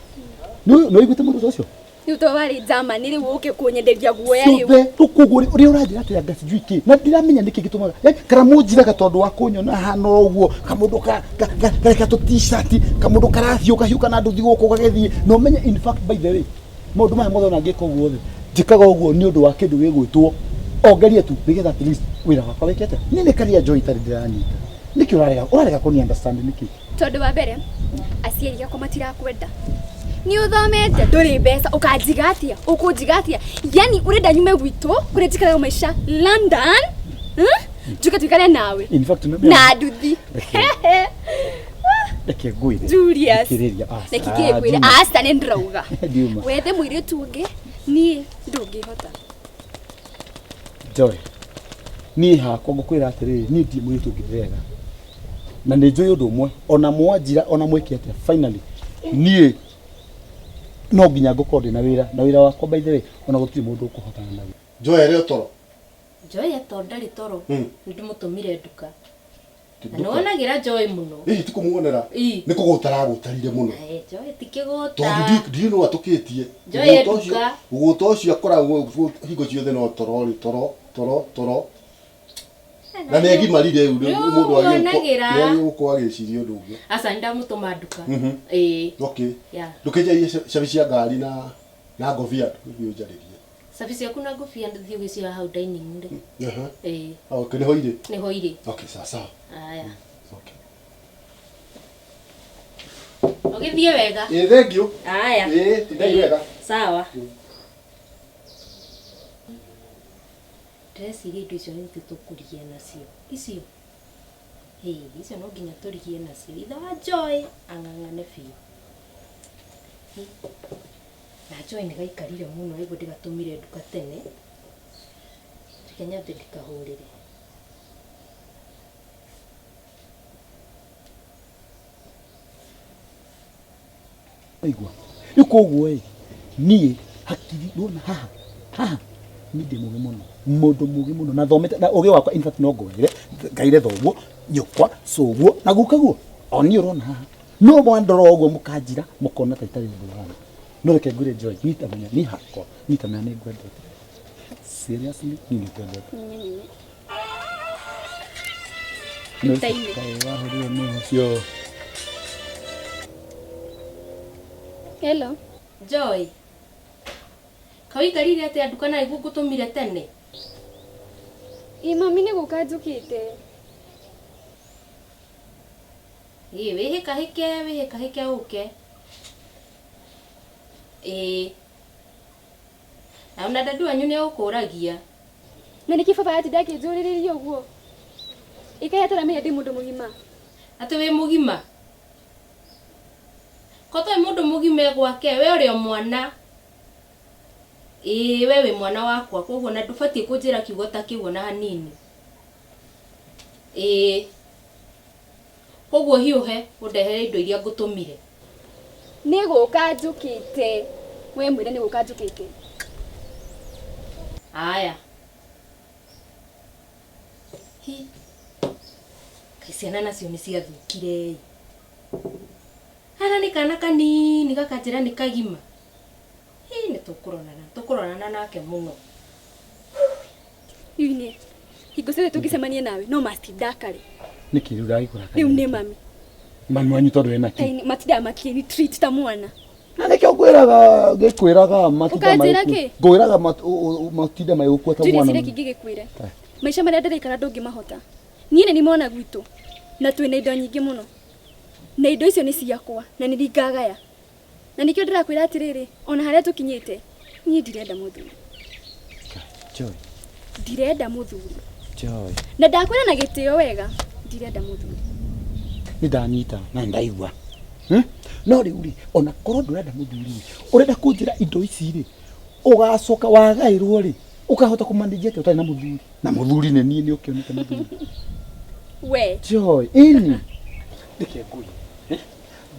Speaker 5: Nĩ ũiguĩte mũndũ ũcio?
Speaker 6: Rĩu to warĩ Germany rĩu ũke kũnyenderia guoya rĩu.
Speaker 5: Ciothe koguo ũrĩa ũranjĩra atĩ anga sijui kĩ na ndiramenya nĩkĩ gĩtũmaga yaani kana mũnjiraga tondũ wa kũnyona hana ũguo kamũndũ kareka tũ t-shirt kamũndũ karathiũkahiũka na nduthi gũkũ gagĩthiĩ na ũmenye in fact by the way maũndũ maya mothe ona ngĩka ũguo thĩ njĩkaga ũguo nĩ ũndũ wa kĩndũ gĩgwĩtwo ongerie tu nĩgetha at least wĩra wakwa wĩke atĩa. Niĩ nĩ karia Joy itarĩ ndĩranyita. Nĩkĩ ũrarega ũrarega kũni understand nĩkĩ?
Speaker 6: Tondũ wa mbere aciari akwa matirakwenda. Nĩ ũthomete ndũrĩ mbeca ũkanjiga atĩa? Ũkũnjiga atĩa? Yani ũrenda nyume gwitũ kũrĩa njikaraga maica London? Njuke tuikare nawe.
Speaker 5: In fact
Speaker 6: Na nduthi.
Speaker 5: Reke ngwĩre.
Speaker 6: Julius.
Speaker 5: Thikĩrĩria. Ah,
Speaker 6: Reke ngwĩre.
Speaker 5: ndiuma.
Speaker 6: Aca nĩ ndĩrauga.
Speaker 5: Ndiuma.
Speaker 6: Wethe mũirĩtu ũngĩ niĩ ndũngĩhota.
Speaker 5: Joy. Niĩ hakwa ngũkwĩra atĩrĩrĩ, niĩ ndirĩ mũirĩtu ũngĩ ndĩrega. Na nĩ njũĩ ũndũ ũmwe, ona mwanjira ona mwĩke atĩa, finally niĩ no nginya ngũkorwo ndĩna wĩra, na wĩra wakwa by the way ona gũtirĩ mũndũ ũkũhotana naguo.
Speaker 2: Joy arĩ o toro?
Speaker 1: Joy eto ndarĩ toro. Nĩndĩmũtũmire nduka. Na nĩwonagĩra Joy mũno.
Speaker 2: Ĩĩ ti kũmuonera. Nĩ kũgũta aragũtarire mũno.
Speaker 1: Joy ti kĩgũta.
Speaker 2: Tondũ ndiũĩ nũ atũkĩtie.
Speaker 1: Joy e nduka.
Speaker 2: Ũgũta ũcio akoragwo hingo ciothe no toro rĩ, toro, toro, toro. Na nĩ agimarire rĩu, mũndũ agĩrĩirwo gũkorwo agĩciria ũndũ ũngĩ.
Speaker 1: Aca nĩ ndamũtũma nduka. Ĩĩ.
Speaker 2: Okay.
Speaker 1: Yeah.
Speaker 2: Ndũkĩnjarie cabi cia ngari na Na ngobia ũthiĩ ũnjarĩrie.
Speaker 1: Cabi ciaku na ngũbia thiĩ ũgĩcioya hau dining rĩ.
Speaker 2: Aha.
Speaker 1: Ĩĩ.
Speaker 2: Okay, nĩho irĩ.
Speaker 1: Nĩho irĩ.
Speaker 2: Okay, sawa sawa.
Speaker 1: Aya.
Speaker 2: Okay.
Speaker 1: Ũgĩthiĩ wega.
Speaker 2: Ĩĩ, thengiũ.
Speaker 1: Aya.
Speaker 2: Ĩĩ, tindai wega.
Speaker 1: Sawa. Ndĩreciria indo icio nĩ tũkũrigia nacio. Icio. Ĩĩ, icio no nginya tũrigie nacio. Ithe wa Joy ang'ang'ane biũ. Ĩ, Na Joy nĩ gaikarire mũno nĩguo ndĩgatũmire nduka tene. Reke nyambe ndĩkahũrĩre.
Speaker 5: Aigua. Rĩu koguo ĩ, niĩ hakiri ndona haha haha niĩ ndĩ mũgĩ mũno mũndũ mũgĩ mũno na thomete na ũgĩ wakwa in fact no ngwĩre ngaire thoguo nyũkwa cũguo na gukaguo o niĩ ũrona haha no mwandora ũguo mũkanjira mũkona ta itarĩ ũndũ hana no reke ngwĩre Joy niĩ tamenya niĩ hakwa niĩ tamenya nĩ ngwendete seriously niĩ nĩ ngwendete
Speaker 6: Rita-inĩ.
Speaker 5: Kaĩ wahũrirwo nĩ ũcio
Speaker 6: Hello.
Speaker 1: Joy. Kawaikarire atĩa nduka na nĩguo ngũtũmire tene?
Speaker 6: Ĩ mami nĩ gũka njũkĩte.
Speaker 1: Ĩĩ, wĩhĩkahĩke, wĩhĩkahĩke ũke. Ĩĩ. Na ona dadi wanyu nĩ egũkũragia.
Speaker 6: Na nĩkĩ baba atinda akĩnjũrĩrĩria ũguo? Ĩkaĩ ataramenya ndĩ mũndũ mũgima.
Speaker 1: Atĩ wĩ mũgima? Ko to wĩ mũndũ mũgima e gwake, we ũrĩ o mwana. Ĩĩ, we wĩ mwana wakwa, koguo na ndũbatiĩ kũnjĩra kiugo ta kĩu ona hanini. Ĩĩ. Koguo hiũhe ũndehere indo iria ngũtũmire.
Speaker 6: Nĩ gũka njũkĩte. We mwĩre nĩ gũka njũkĩte.
Speaker 1: Aya. Hi. Kaĩ ciana nacio nĩ ciathũkire ĩ. Hana nĩ kana kanini gakanjĩra nĩ kagima. Hi, nĩ tũkũronana, tũkũronana nake mũno.
Speaker 6: Yuine. Hingo ciothe tũngĩcemania nawe no matinda kare.
Speaker 5: nĩkĩ rĩu ndagĩkũra
Speaker 6: Rĩu nĩ mami.
Speaker 5: mami wanyu tondũ ena kĩ
Speaker 6: Kaĩ matindaga makĩni treat ta mwana.
Speaker 5: na nĩkĩo ngwĩraga ngĩkwĩraga matinda
Speaker 6: Ũkanjĩra
Speaker 5: magĩku-
Speaker 6: kĩ?
Speaker 5: ngwĩraga matinda magĩgũkua ta
Speaker 6: Julius
Speaker 5: mwana
Speaker 6: reke ngĩgĩkwĩre. Maica marĩa ndĩraikara ndũngĩmahota. Niĩ nĩ mwana gwitũ na twĩna indo nyingĩ mũno. Na indo icio nĩ ciakwa na nĩ ngagaya. Na nĩkĩo ndĩrakwĩra atĩrĩrĩ, ona harĩa tũkinyĩte, niĩ ndirenda mũthuri.
Speaker 5: Joy,
Speaker 6: Ndirenda mũthuri.
Speaker 5: Joy.
Speaker 6: Na ndakwĩra na gĩtĩo wega, ndirenda mũthuri.
Speaker 5: Nĩ ndanyita na nĩ ndaigua. Hmm? No rĩu rĩ, ona korwo ndũrenda mũthuri rĩ, ũrenda kũnjĩra indo ici rĩ, ũgacoka wagaĩrwo rĩ, ũkahota kũmanĩnjia atĩa ũtarĩ na mũthuri? Na mũthuri nĩ niĩ nĩ ũkĩonete mũthuri.
Speaker 6: We,
Speaker 5: Joy, ĩni. Reke ngwĩre. Eh?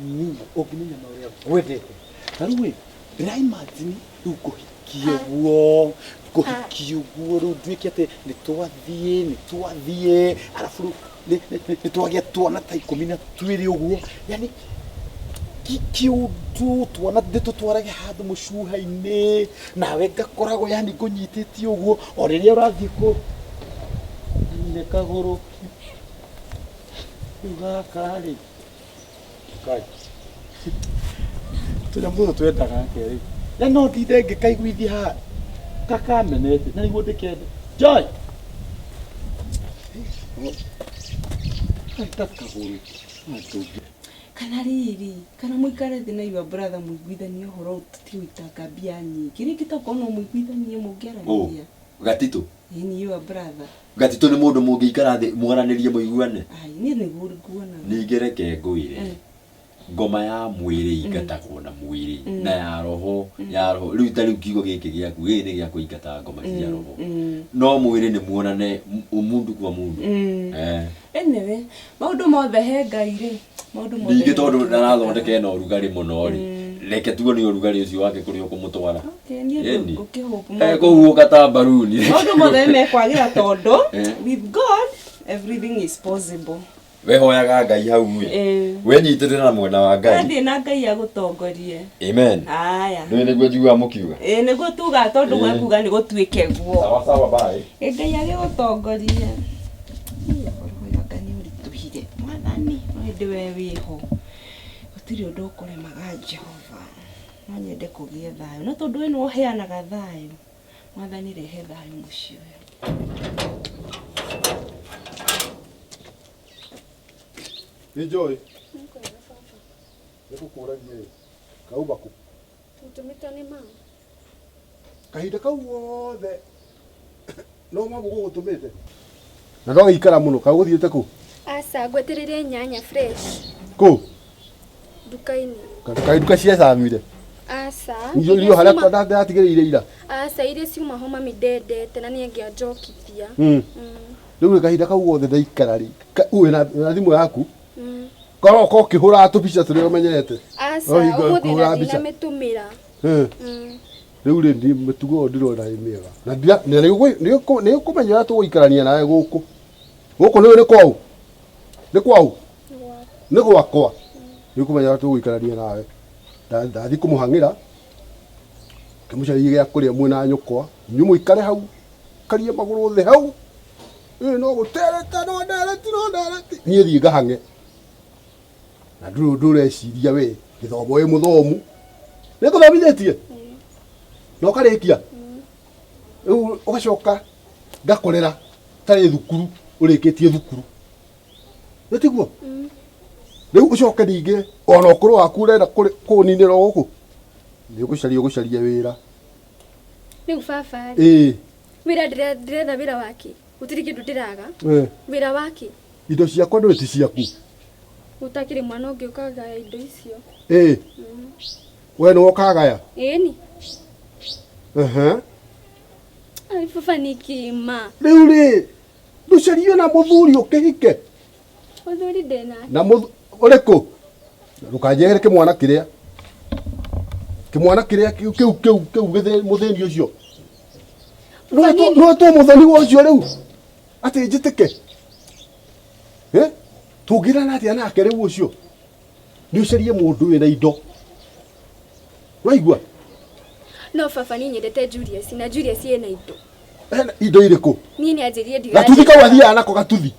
Speaker 5: Niĩ ũngĩmenya na ũrĩa ngwendete. Ta rĩu ĩ, ndĩra imagine rĩu ngũhikie ũguo, ngũhikie ũguo rĩu nduĩke atĩ nĩ twathiĩ, nĩ twathiĩ, arabu rĩu nĩ twagĩa twana ta 12 ũguo. Yani kĩũndũ twana ndĩtũtwarage handũ mũcuha-inĩ nawe ngakoragwo yani ngũnyitĩtie ũguo o rĩrĩa ũrathiĩ kũ nĩ kagũrũki rĩu gaka rĩ kai tũnyamũ tũtũ twendaga atĩa rĩu na no ndinde ngĩkaiguithia haha kakamenete na nĩguo ndĩkende Joy takagũrũki ndũngĩ
Speaker 4: Kana rĩrĩ, kana mũikare thĩ na your brother mũiguithanie ũhoro tũtigũitanga mbia nyingĩ. Rĩngĩ tokorwo no mũiguithanie mũngĩaranĩria.
Speaker 3: Gatitũ.
Speaker 4: Ĩni your brother.
Speaker 3: Gatitũ nĩ mũndũ mũngĩikara thĩ mwaranĩrie mũiguane.
Speaker 4: Ai, niĩ nĩguo nguonaga.
Speaker 3: Ningĩ reke ngwĩre. Ngoma ya mwĩrĩ ingatagwo na mwĩrĩ na ya roho ya roho rĩu ta rĩu kiugo gĩkĩ gĩaku gĩkĩ nĩ gĩa kũingata ngoma cia roho no mwĩrĩ nĩ muonane mundu kwa mundu eh
Speaker 4: Anyway, maũndũ mothe he Ngai rĩ. Maũndũ mothe.
Speaker 3: ningĩ
Speaker 4: he
Speaker 3: tondũ
Speaker 4: Ngai.
Speaker 3: ndarathondeka ena ũrugarĩ mũno rĩ reke tuone ũrugarĩ ũcio wake kũrĩa ũkũmũtwara
Speaker 4: Okay, niĩ
Speaker 3: Ĩni.
Speaker 4: ngũkĩhope maũndũ
Speaker 3: ekũhuũka ta mbaruni
Speaker 4: maũndũ mothe mekwagĩra tondũ
Speaker 3: Eh.
Speaker 4: with God everything is possible.
Speaker 3: wehoyaga Ngai hau ĩ
Speaker 4: Eh.
Speaker 3: wenyitĩrĩra na mwena wa Ngai
Speaker 4: Athiĩ na Ngai agũtongorie.
Speaker 3: amen
Speaker 4: Aya.
Speaker 3: nĩ nĩguo njiguaga mũkiuga
Speaker 4: Ĩĩ nĩguo tugaga tondũ
Speaker 3: Eh.
Speaker 4: gwekuga nĩ gũtuĩke guo.
Speaker 3: sawa sawa bye
Speaker 4: Ĩ Ngai agĩgũtongorie. Ĩ, ũhoro ũyũ anga nĩ ũritũhire. Mwathani, no hĩndĩ we wĩho. Gũtirĩ ũndũ ũkũremaga Jehova. No nyende kũgĩe thayũ. No tondũ we nĩwe ũheanaga thayũ, Mwathani rehe thayũ mũciĩ ũyũ.
Speaker 2: Enjoy. Nĩ ngũkũragia ĩ, kauma kũ?
Speaker 6: Tũtũmĩtwo nĩ mama.
Speaker 2: Kahinda kau gothe no mamu gũgũtũmĩte na ndwagĩikara mũno kaĩ ũgũthiĩte kũ?
Speaker 6: Aca ngwetereire nyanya fresh
Speaker 2: Kũ?
Speaker 6: nduka-inĩ.
Speaker 2: Kaĩ nduka ciacamire?
Speaker 6: Aca.
Speaker 2: Irio irio harĩa ndatigĩrĩire ira.
Speaker 6: Aca iria ciuma ho mami ndendete na nĩ angĩanjokithia.
Speaker 2: Rĩu rĩ kahinda kau gothe ndaikara rĩ, wĩna thimũ yaku? Korwo ko ũkĩhũraga tũbica tũrĩa ũmenyerete.
Speaker 6: Aca,
Speaker 2: No hingo
Speaker 6: ũmũthĩ
Speaker 2: kũhũra
Speaker 6: na
Speaker 2: mbica.
Speaker 6: ndinamĩtũmĩra.
Speaker 2: Rĩu rĩ ndi mĩtugo ĩyo ndĩrona ĩ mĩega. Na ndira na nĩ ũkũmenya ũrĩa tũgũikarania nawe gũkũ. Gũkũ nĩ nĩ kwaũ? Nĩ kwaũ? Nĩ gwakwa. Nĩ ũkũmenya ũrĩa tũgũikarania nawe. Ndathiĩ kũmũhang'ĩra, ngĩmũcaria gĩa kũrĩa mwĩna nyũkwa, inyuĩ mũikare hau, karie magũrũ thĩ hau. Ĩ no gũtereta no ndereti no ndereti. Niĩ thiĩ ngahang'e. Na ndũrĩ ũndũ ũreciria we, gĩthomo wĩ mũthomu. Nĩ ngũthomithĩtie? Na ũkarĩkia? Rĩu ũgacoka ngakorera tarĩ thukuru ũrĩkĩtie thukuru. Nĩ tiguo? Rĩu ũcoke ningĩ ona ũkũrũ waku ũrenda kũũninĩra o gũkũ. Nĩ ũgũcaria ũgũcaria wĩra.
Speaker 6: Rĩu baba rĩ.
Speaker 2: Ĩĩ.
Speaker 6: Wĩra ndĩretha wĩra wake. Gũtirĩ kĩndũ ndĩraga. Wĩra wake.
Speaker 2: Indo ciakwa ndũĩ ti ciaku.
Speaker 6: Gũtakĩrĩ mwana ũngĩ ũkagaya indo icio.
Speaker 2: Ĩĩ. We nĩwe ũkagaya?
Speaker 6: Ĩni.
Speaker 2: Ehe.
Speaker 6: Ai baba nĩ kĩma.
Speaker 2: Rĩu rĩ, ndũcarie na mũthuri ũkĩhike.
Speaker 6: Mũthuri ndĩnake.
Speaker 2: Na ũrĩkũ? Ndũkanjĩre kĩmwana kĩrĩa. Kĩmwana kĩrĩa kĩu kĩu kĩu kĩu mũthĩni ũcio. No two mũthoni wa ũcio rĩu. Atĩ njĩtĩke. Tũngĩrana atĩa nake rĩu ũcio? Nĩ ũcarie mũndũ wĩna indo. Waigua?
Speaker 6: No baba niĩ nyendete Julius na Julius ena indo.
Speaker 2: Ena indo irĩkũ?
Speaker 6: Niĩ nĩ anjĩrire ndiga.
Speaker 2: Gatuthi kau athiaga nako gatuthi.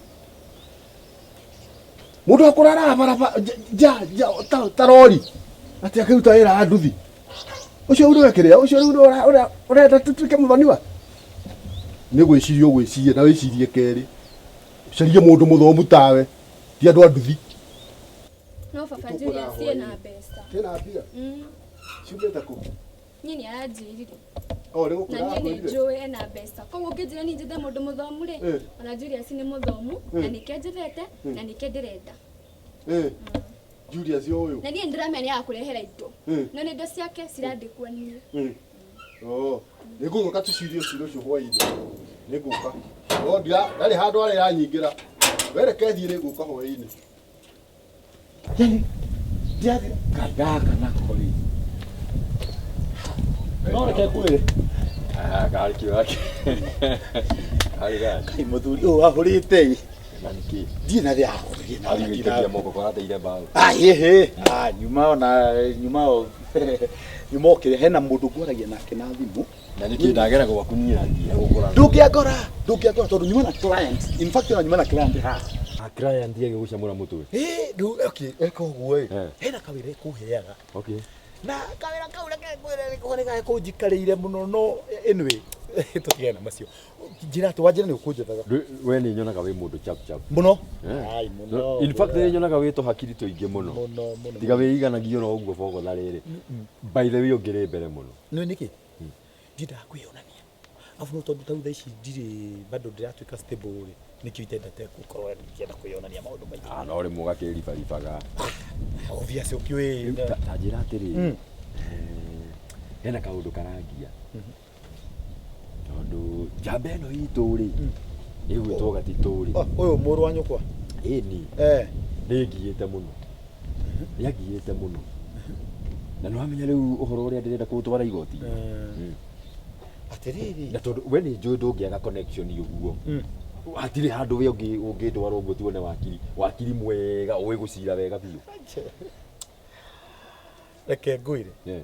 Speaker 2: Mũndũ akũraraga barabara nja nja ta rori. Atĩ akĩruta wĩra wa nduthi. Ũcio rĩu nĩwe kĩrĩa, ũcio rĩu nĩwe ũrenda tũtuĩke mũthoniwa. Nĩ gwĩciria ũgwĩciria na wĩcirie kerĩ. Ũcarie mũndũ mũthomu tawe, ti andũ a nduthi.
Speaker 6: No baba Julius ena mbeca.
Speaker 2: Ena mbia? Ciumĩte kũ?
Speaker 6: Niĩ nĩ aranjĩrire.
Speaker 2: O, nĩ gũkũ
Speaker 6: Na niĩ nĩ njũĩ ena mbeca. Koguo ũngĩnjĩra niĩ njethe mũndũ mũthomu rĩ, ona Julius nĩ mũthomu na nĩkĩo njethete na nĩkĩo ndĩrenda.
Speaker 2: Julius ũyũ.
Speaker 6: Na niĩ nĩndĩramenya nĩ agakũrehera indo. No nĩ indo ciake cirandĩkwo niĩ.
Speaker 2: Oh, nĩ ngũgũka tũcirie ũcio ũcio hwainĩ. Nĩ ngũka. No ndarĩ handũ harĩa iranyingĩra. We reke thiĩ nĩ ngũka hwainĩ.
Speaker 5: Yani ndiathira Ngai gaka nako rĩ. No reke ngwĩre.
Speaker 3: Karĩ kĩo gake. Karĩ gaka.
Speaker 5: Kai mũthuri ũyũ wahũrĩte ĩ.
Speaker 3: Na nĩkĩ?
Speaker 5: Ndirĩ na thĩa ahũrĩrie na
Speaker 3: Athiĩ gũikĩria moko kwarateire mbaũ.
Speaker 5: Ah, ĩhĩ. Ah, nyuma ona nyuma o nyuma okĩrĩa hena mũndũ ngwaragia nake na thimũ.
Speaker 3: Na nĩkĩ ndagera gwaku niĩ na nginya gũkũra.
Speaker 5: Ndũngĩangora, ndũngĩangora tondũ nyuma na client. In fact ona nyuma na client haha.
Speaker 3: Client agĩgũcamũra mũtwe.
Speaker 5: Ĩ, ndũ okay, eka ũguo ĩ. Hena kawĩra ĩkũheaga.
Speaker 3: Okay.
Speaker 5: Na kawĩra kau reke ngwĩre nĩko nĩ gakũnjikarĩire mũno no anyway tũtigane na macio. Njĩra atĩ wanjĩra nĩ ũkũnjethaga.
Speaker 3: We nĩ nyonaga wĩ mũndũ chap chap.
Speaker 5: Mũno. Ai mũno.
Speaker 3: In fact nĩ nyonaga wĩ tũhakiri tũingĩ mũno.
Speaker 5: Mũno mũno.
Speaker 3: Tiga wĩiganagia oro ũguo bogotha rĩrĩ. By the way ũngĩrĩ mbere mũno.
Speaker 5: Nĩ nĩkĩ? Ndiendaga kwĩyonania. Arabu no tondũ tarĩu thaa ici ndirĩ bado ndĩratuĩka stable rĩ, nĩkĩo itendete gũkorwo ngĩenda kwĩyonania maũndũ maingĩ.
Speaker 3: Ah, no rĩmwe ũgakĩribaribaga.
Speaker 5: Obvious ũkĩũĩ.
Speaker 3: Ta njĩra atĩrĩrĩ, hena kaũndũ karangia. Tondũ njamba ĩno itũ rĩ, ĩgwĩtwo gatitũ rĩ.
Speaker 5: Ũyũ mũrũ wa nyũkwa?
Speaker 3: Ĩni. Nĩ ngiĩte mũno. Nĩ angiĩte mũno. Na nĩ wamenya rĩu ũhoro ũrĩa ndĩrenda kũũtwara igoti.
Speaker 5: Atĩrĩrĩ.
Speaker 3: Na tondũ we nĩ njũĩ ndũngĩaga connection ũguo. Hatirĩ handũ we ũngĩndwara ũguo tuone wakiri. Wakiri mwega ũĩ gũcira wega biũ.
Speaker 5: Reke ngwĩre.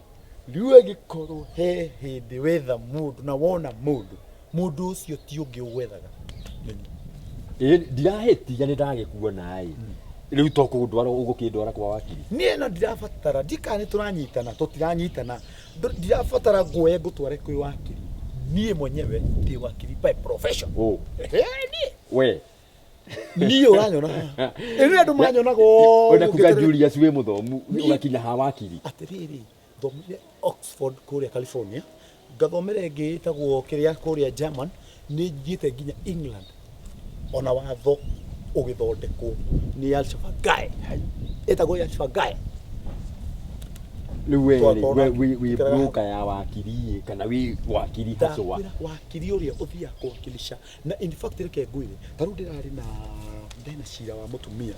Speaker 5: Rĩu angĩkorwo he hĩndĩ wetha mũndũ na wona mũndũ, mũndũ ũcio ti ũngĩ ũgwethaga.
Speaker 3: Ĩ, ndirahĩtia nĩ ndagĩkuona ĩ. Rĩu to kũndwara ũgũkĩndwara kwa wakiri.
Speaker 5: Niĩ no ndirabatara ndikana nĩ tũranyitana tũtiranyitana ndirabatara nguoye ngũtware kwĩ wakiri. Niĩ mwenyewe ndĩ wakiri by profession.
Speaker 3: Oh.
Speaker 5: Ehe, niĩ
Speaker 3: We.
Speaker 5: Niĩ ũranyona haha ĩno andũ manyonaga
Speaker 3: Ona
Speaker 5: ũguo
Speaker 3: kuga
Speaker 5: ngĩterere-
Speaker 3: Julius wĩ mũthomu
Speaker 5: Niĩ-
Speaker 3: ũgakinya ha wakiri.
Speaker 5: Atĩrĩrĩ, thomire Oxford kũrĩa California, ngathomera ĩngĩ ĩtagwo kĩrĩa kũrĩa German, nĩ thiĩte nginya England ona watho ũgĩthondekwo nĩ Alshafa Guy, ĩtagwo Alshafa Guy.
Speaker 3: Rĩu we rĩ,
Speaker 5: Twakorwo
Speaker 3: we
Speaker 5: na-
Speaker 3: wĩ wĩ
Speaker 5: ikaraga
Speaker 3: broker ya wakiri ĩ, kana wĩ wakiri hacwa.
Speaker 5: Ndakwĩra wakiri ũrĩa ũthiaga kũwakilisha na in fact reke ngwĩre ta rĩu ndĩrarĩ na ndena cira wa mũtumia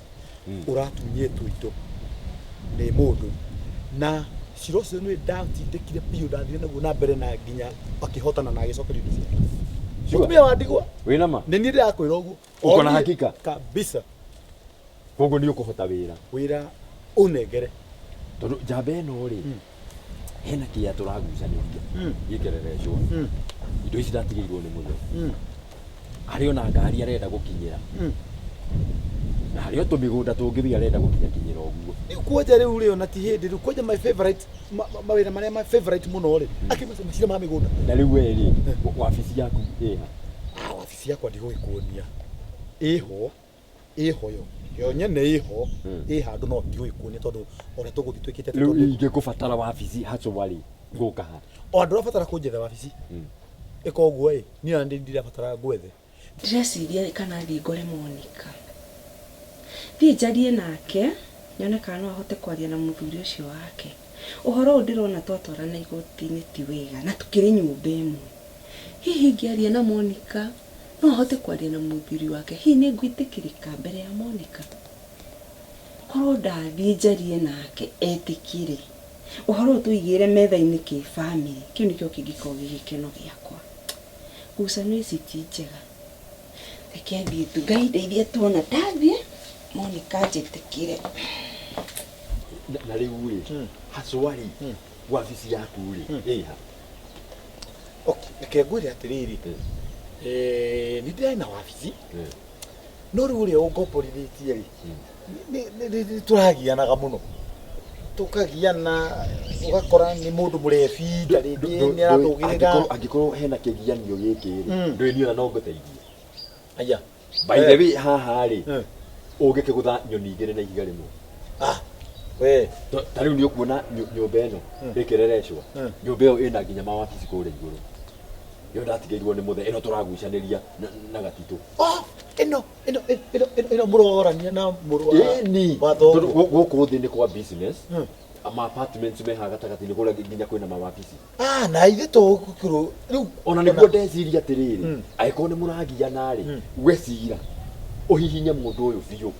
Speaker 5: ũratunyĩtwo indo nĩ mũndũ na cira ũcio nĩ ndatindĩkire biũ ndathire naguo na mbere na nginya akĩhotana na agĩcokerio indo ciake.
Speaker 3: Sure.
Speaker 5: Mũtumia wa ndigwa.
Speaker 3: Wĩna ma?
Speaker 5: Nĩ niĩ ndĩrakwĩra ũguo.
Speaker 3: Uko na
Speaker 5: Niĩ-
Speaker 3: hakika?
Speaker 5: Kabisa.
Speaker 3: Koguo nĩ ũkũhota wĩra.
Speaker 5: Wĩra ũnengere.
Speaker 3: Tondũ njamba ĩno rĩ, hena kĩea tũragucanĩria gĩkererecwo. Indo ici ndatigĩirwo nĩ mũthee. Harĩ ona ngari arenda gũkinyĩra. Na harĩ o tũmĩgũnda tũngĩ we arenda gũkinyakinyĩra ũguo.
Speaker 5: Rĩu kwanja rĩu rĩ ona ti hĩndĩ rĩu kwanja my favorite mawĩra marĩa my favorite mũno rĩ akĩmaca macira ma mĩgũnda.
Speaker 3: Na rĩu we rĩ, wabici yaku ĩha?
Speaker 5: Ah, wabici yakwa ndigũgĩkuonia. Ĩho, ĩho yo. Yo nyene ĩho, ĩ handũ no ndigũgĩkuonia tondũ ũrĩa tũgũthiĩ twĩkĩte atĩ
Speaker 3: Rĩu
Speaker 5: tondũ
Speaker 3: ingĩkũbatara wabici hacwa rĩ, ngũka ha?
Speaker 5: O andũ ũrabatara kũnjetha wabici. Ĩka ũguo ĩ, niĩ ona ndirabatara ngwethe.
Speaker 4: Ndĩreciria kana thiĩ ngore Monica. Thiĩ njarie nake, nyone kana no ahote kwaria na mũthuri ũcio wake. Ũhoro ũyũ ndĩrona twatwarana igoti-inĩ ti wega, na tũkĩrĩ nyũmba ĩmwe. Hihi ingĩaria na Monica, no ahote kwaria na mũthuri wake. Hihi nĩ ngwĩtĩkĩrĩka mbere ya Monica? Korwo ndathiĩ njarie nake etĩkĩre, ũhoro ũyũ tũigĩre metha-inĩ kĩbamĩrĩ, kĩu nĩkĩo kĩngĩkorwo gĩ gĩkeno gĩakwa. Ngucanio ici ti njega. Reke thiĩ tu, Ngai ndeithie tuona ndathiĩ, Monica anjĩtĩkĩre.
Speaker 3: Na rĩu rĩ, hacwa rĩ, wabici yaku rĩ, ĩha?
Speaker 5: Okay, reke ngwĩre atĩrĩrĩ, nĩ ndĩrarĩ na wabici, no rĩu ũrĩa ũngomborithĩtie rĩ, nĩ tũragianaga mũno. Tũkagiana, ũgakora nĩ mũndũ mũrebi, ta rĩngĩ nĩ aratũgĩrĩra.
Speaker 3: Angĩkorwo hena kĩgianio gĩkĩ rĩ, ndũĩ niĩ ona no ngũteithie.
Speaker 5: Aya.
Speaker 3: By the way, haha rĩ, ũngĩkĩgũtha nyoni igĩrĩ na ihiga rĩmwe.
Speaker 5: We.
Speaker 3: Ta rĩu nĩ ũkuona nyũmba ĩno ĩkĩrerecwo. Nyũmba ĩyo ĩna nginya mawabici kũrĩa igũrũ. Ĩyo ndatigĩirwo nĩ mũthee, ĩno tũragucanĩria na gatitũ.
Speaker 5: Oh, ĩno, ĩno, ĩno, ĩno, ĩno mũrorania na mũrũ wa
Speaker 3: Ĩni.
Speaker 5: wa thoguo.
Speaker 3: Tondũ gũkũ thĩ nĩ kwa business. Ma apartments me haha gatagatĩ-inĩ kũrĩa nginya kwĩna mawabici.
Speaker 5: Ah, na ithe to gũkĩrwo rĩu
Speaker 3: Ona nĩguo ndeciria atĩrĩrĩ, angĩkorwo nĩ mũragiana rĩ, we cira ũhihinye mũndũ ũyũ biũ.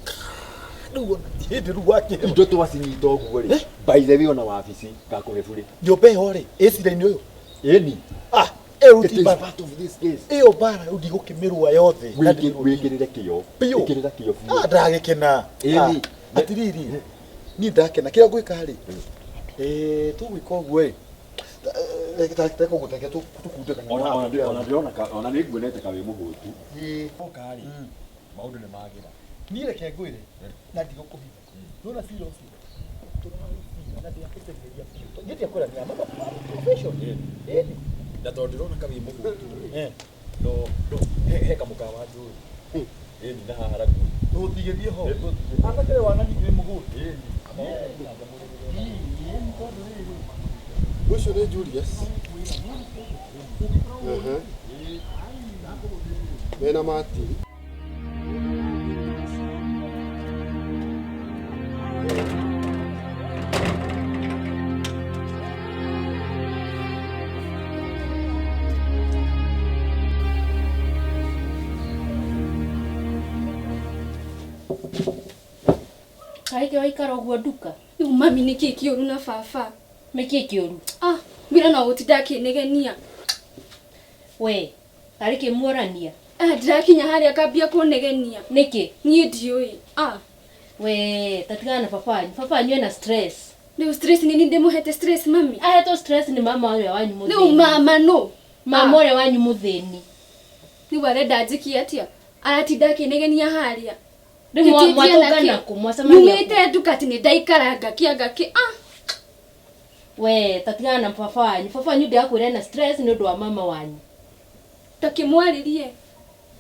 Speaker 5: Rĩu ona ti hĩndĩ rĩu wakĩrema.
Speaker 3: Indo twacinyita ũguo rĩ, by the way ona wabici ngakũhe burĩ.
Speaker 5: Nyũmba ĩyo rĩ, ĩ cira-inĩ ũyũ?
Speaker 3: Ĩni.
Speaker 5: Ah, ĩyo
Speaker 3: It
Speaker 5: ti
Speaker 3: is
Speaker 5: mbara.
Speaker 3: part of this case.
Speaker 5: Ĩyo mbara rĩu ndigũkĩmĩrũa yothe.
Speaker 3: Wĩkĩrĩre kĩo.
Speaker 5: Biũ.
Speaker 3: Ĩkĩrĩra kĩo biũ.
Speaker 5: Ah, ndagĩkena.
Speaker 3: Ĩni.
Speaker 5: Ah, atĩrĩrĩ, niĩ ndakena. Kĩrĩa ngwĩka rĩ, tũgwĩka ũguo ĩ, reke ũguo, reke tũkunde kanua.
Speaker 3: Ona, ona, ona ndĩrona ka, ona nĩ nguonete ka wĩ mũhũtu.
Speaker 5: Ĩĩ.
Speaker 3: Oka rĩ, maũndũ nĩ magĩra.
Speaker 5: Niĩ reke ngwĩre, na ndigũkũhitha. Nĩwona cira ũcio? Tũraũcira na ndĩrakũtengeria biũ. Niĩ ndiakwĩra nĩ ama profession. Ĩni.
Speaker 3: Na tondũ ndĩrona ka wĩ mũhũtu rĩ, no, no, he kamũkawa njũĩ. Ĩni na haha ragu.
Speaker 5: Tũtigĩthiĩ ho. Anake rĩ wana ningĩ mũhũtu.
Speaker 2: Ũcio nĩ Julius. Ehe. Mena Martin.
Speaker 1: Kaĩ waikara ũguo nduka?
Speaker 6: Rĩu mami nĩkĩ kĩũru na baba?
Speaker 1: Nĩkĩ kĩũru?
Speaker 6: Ah, wĩra no gũtinda akĩnegenia.
Speaker 1: We, tarĩ kĩ muorania?
Speaker 6: Ah, ndĩrakinya harĩa akambia kũnegenia.
Speaker 1: Nĩkĩ?
Speaker 6: Niĩ ndiũĩ. Ah.
Speaker 1: We, tatigana na baba wanyu. Baba wanyu ena stress.
Speaker 6: Rĩu stress nĩ ndĩmũhete stress mami?
Speaker 1: Ahetwo stress nĩ mama ũrĩa wanyu mũthĩni.
Speaker 6: Rĩu mama no.
Speaker 1: Mama ũrĩa wanyu mũthĩni.
Speaker 6: Rĩu arenda njĩkie atĩa? Aratinda akĩnegenia harĩa.
Speaker 1: Rĩu
Speaker 6: Ngĩtindia
Speaker 1: mwatũngana
Speaker 6: nakĩ?
Speaker 1: kũ mwacemania kũ?
Speaker 6: Nyumĩte nduka atĩ nĩ ndaikara ngakĩa ngakĩ ah
Speaker 1: We tatigana na baba wanyu. Baba wanyu ndĩrakwĩra ena stress nĩ ũndũ wa mama wanyu.
Speaker 6: Takĩmwarĩrie.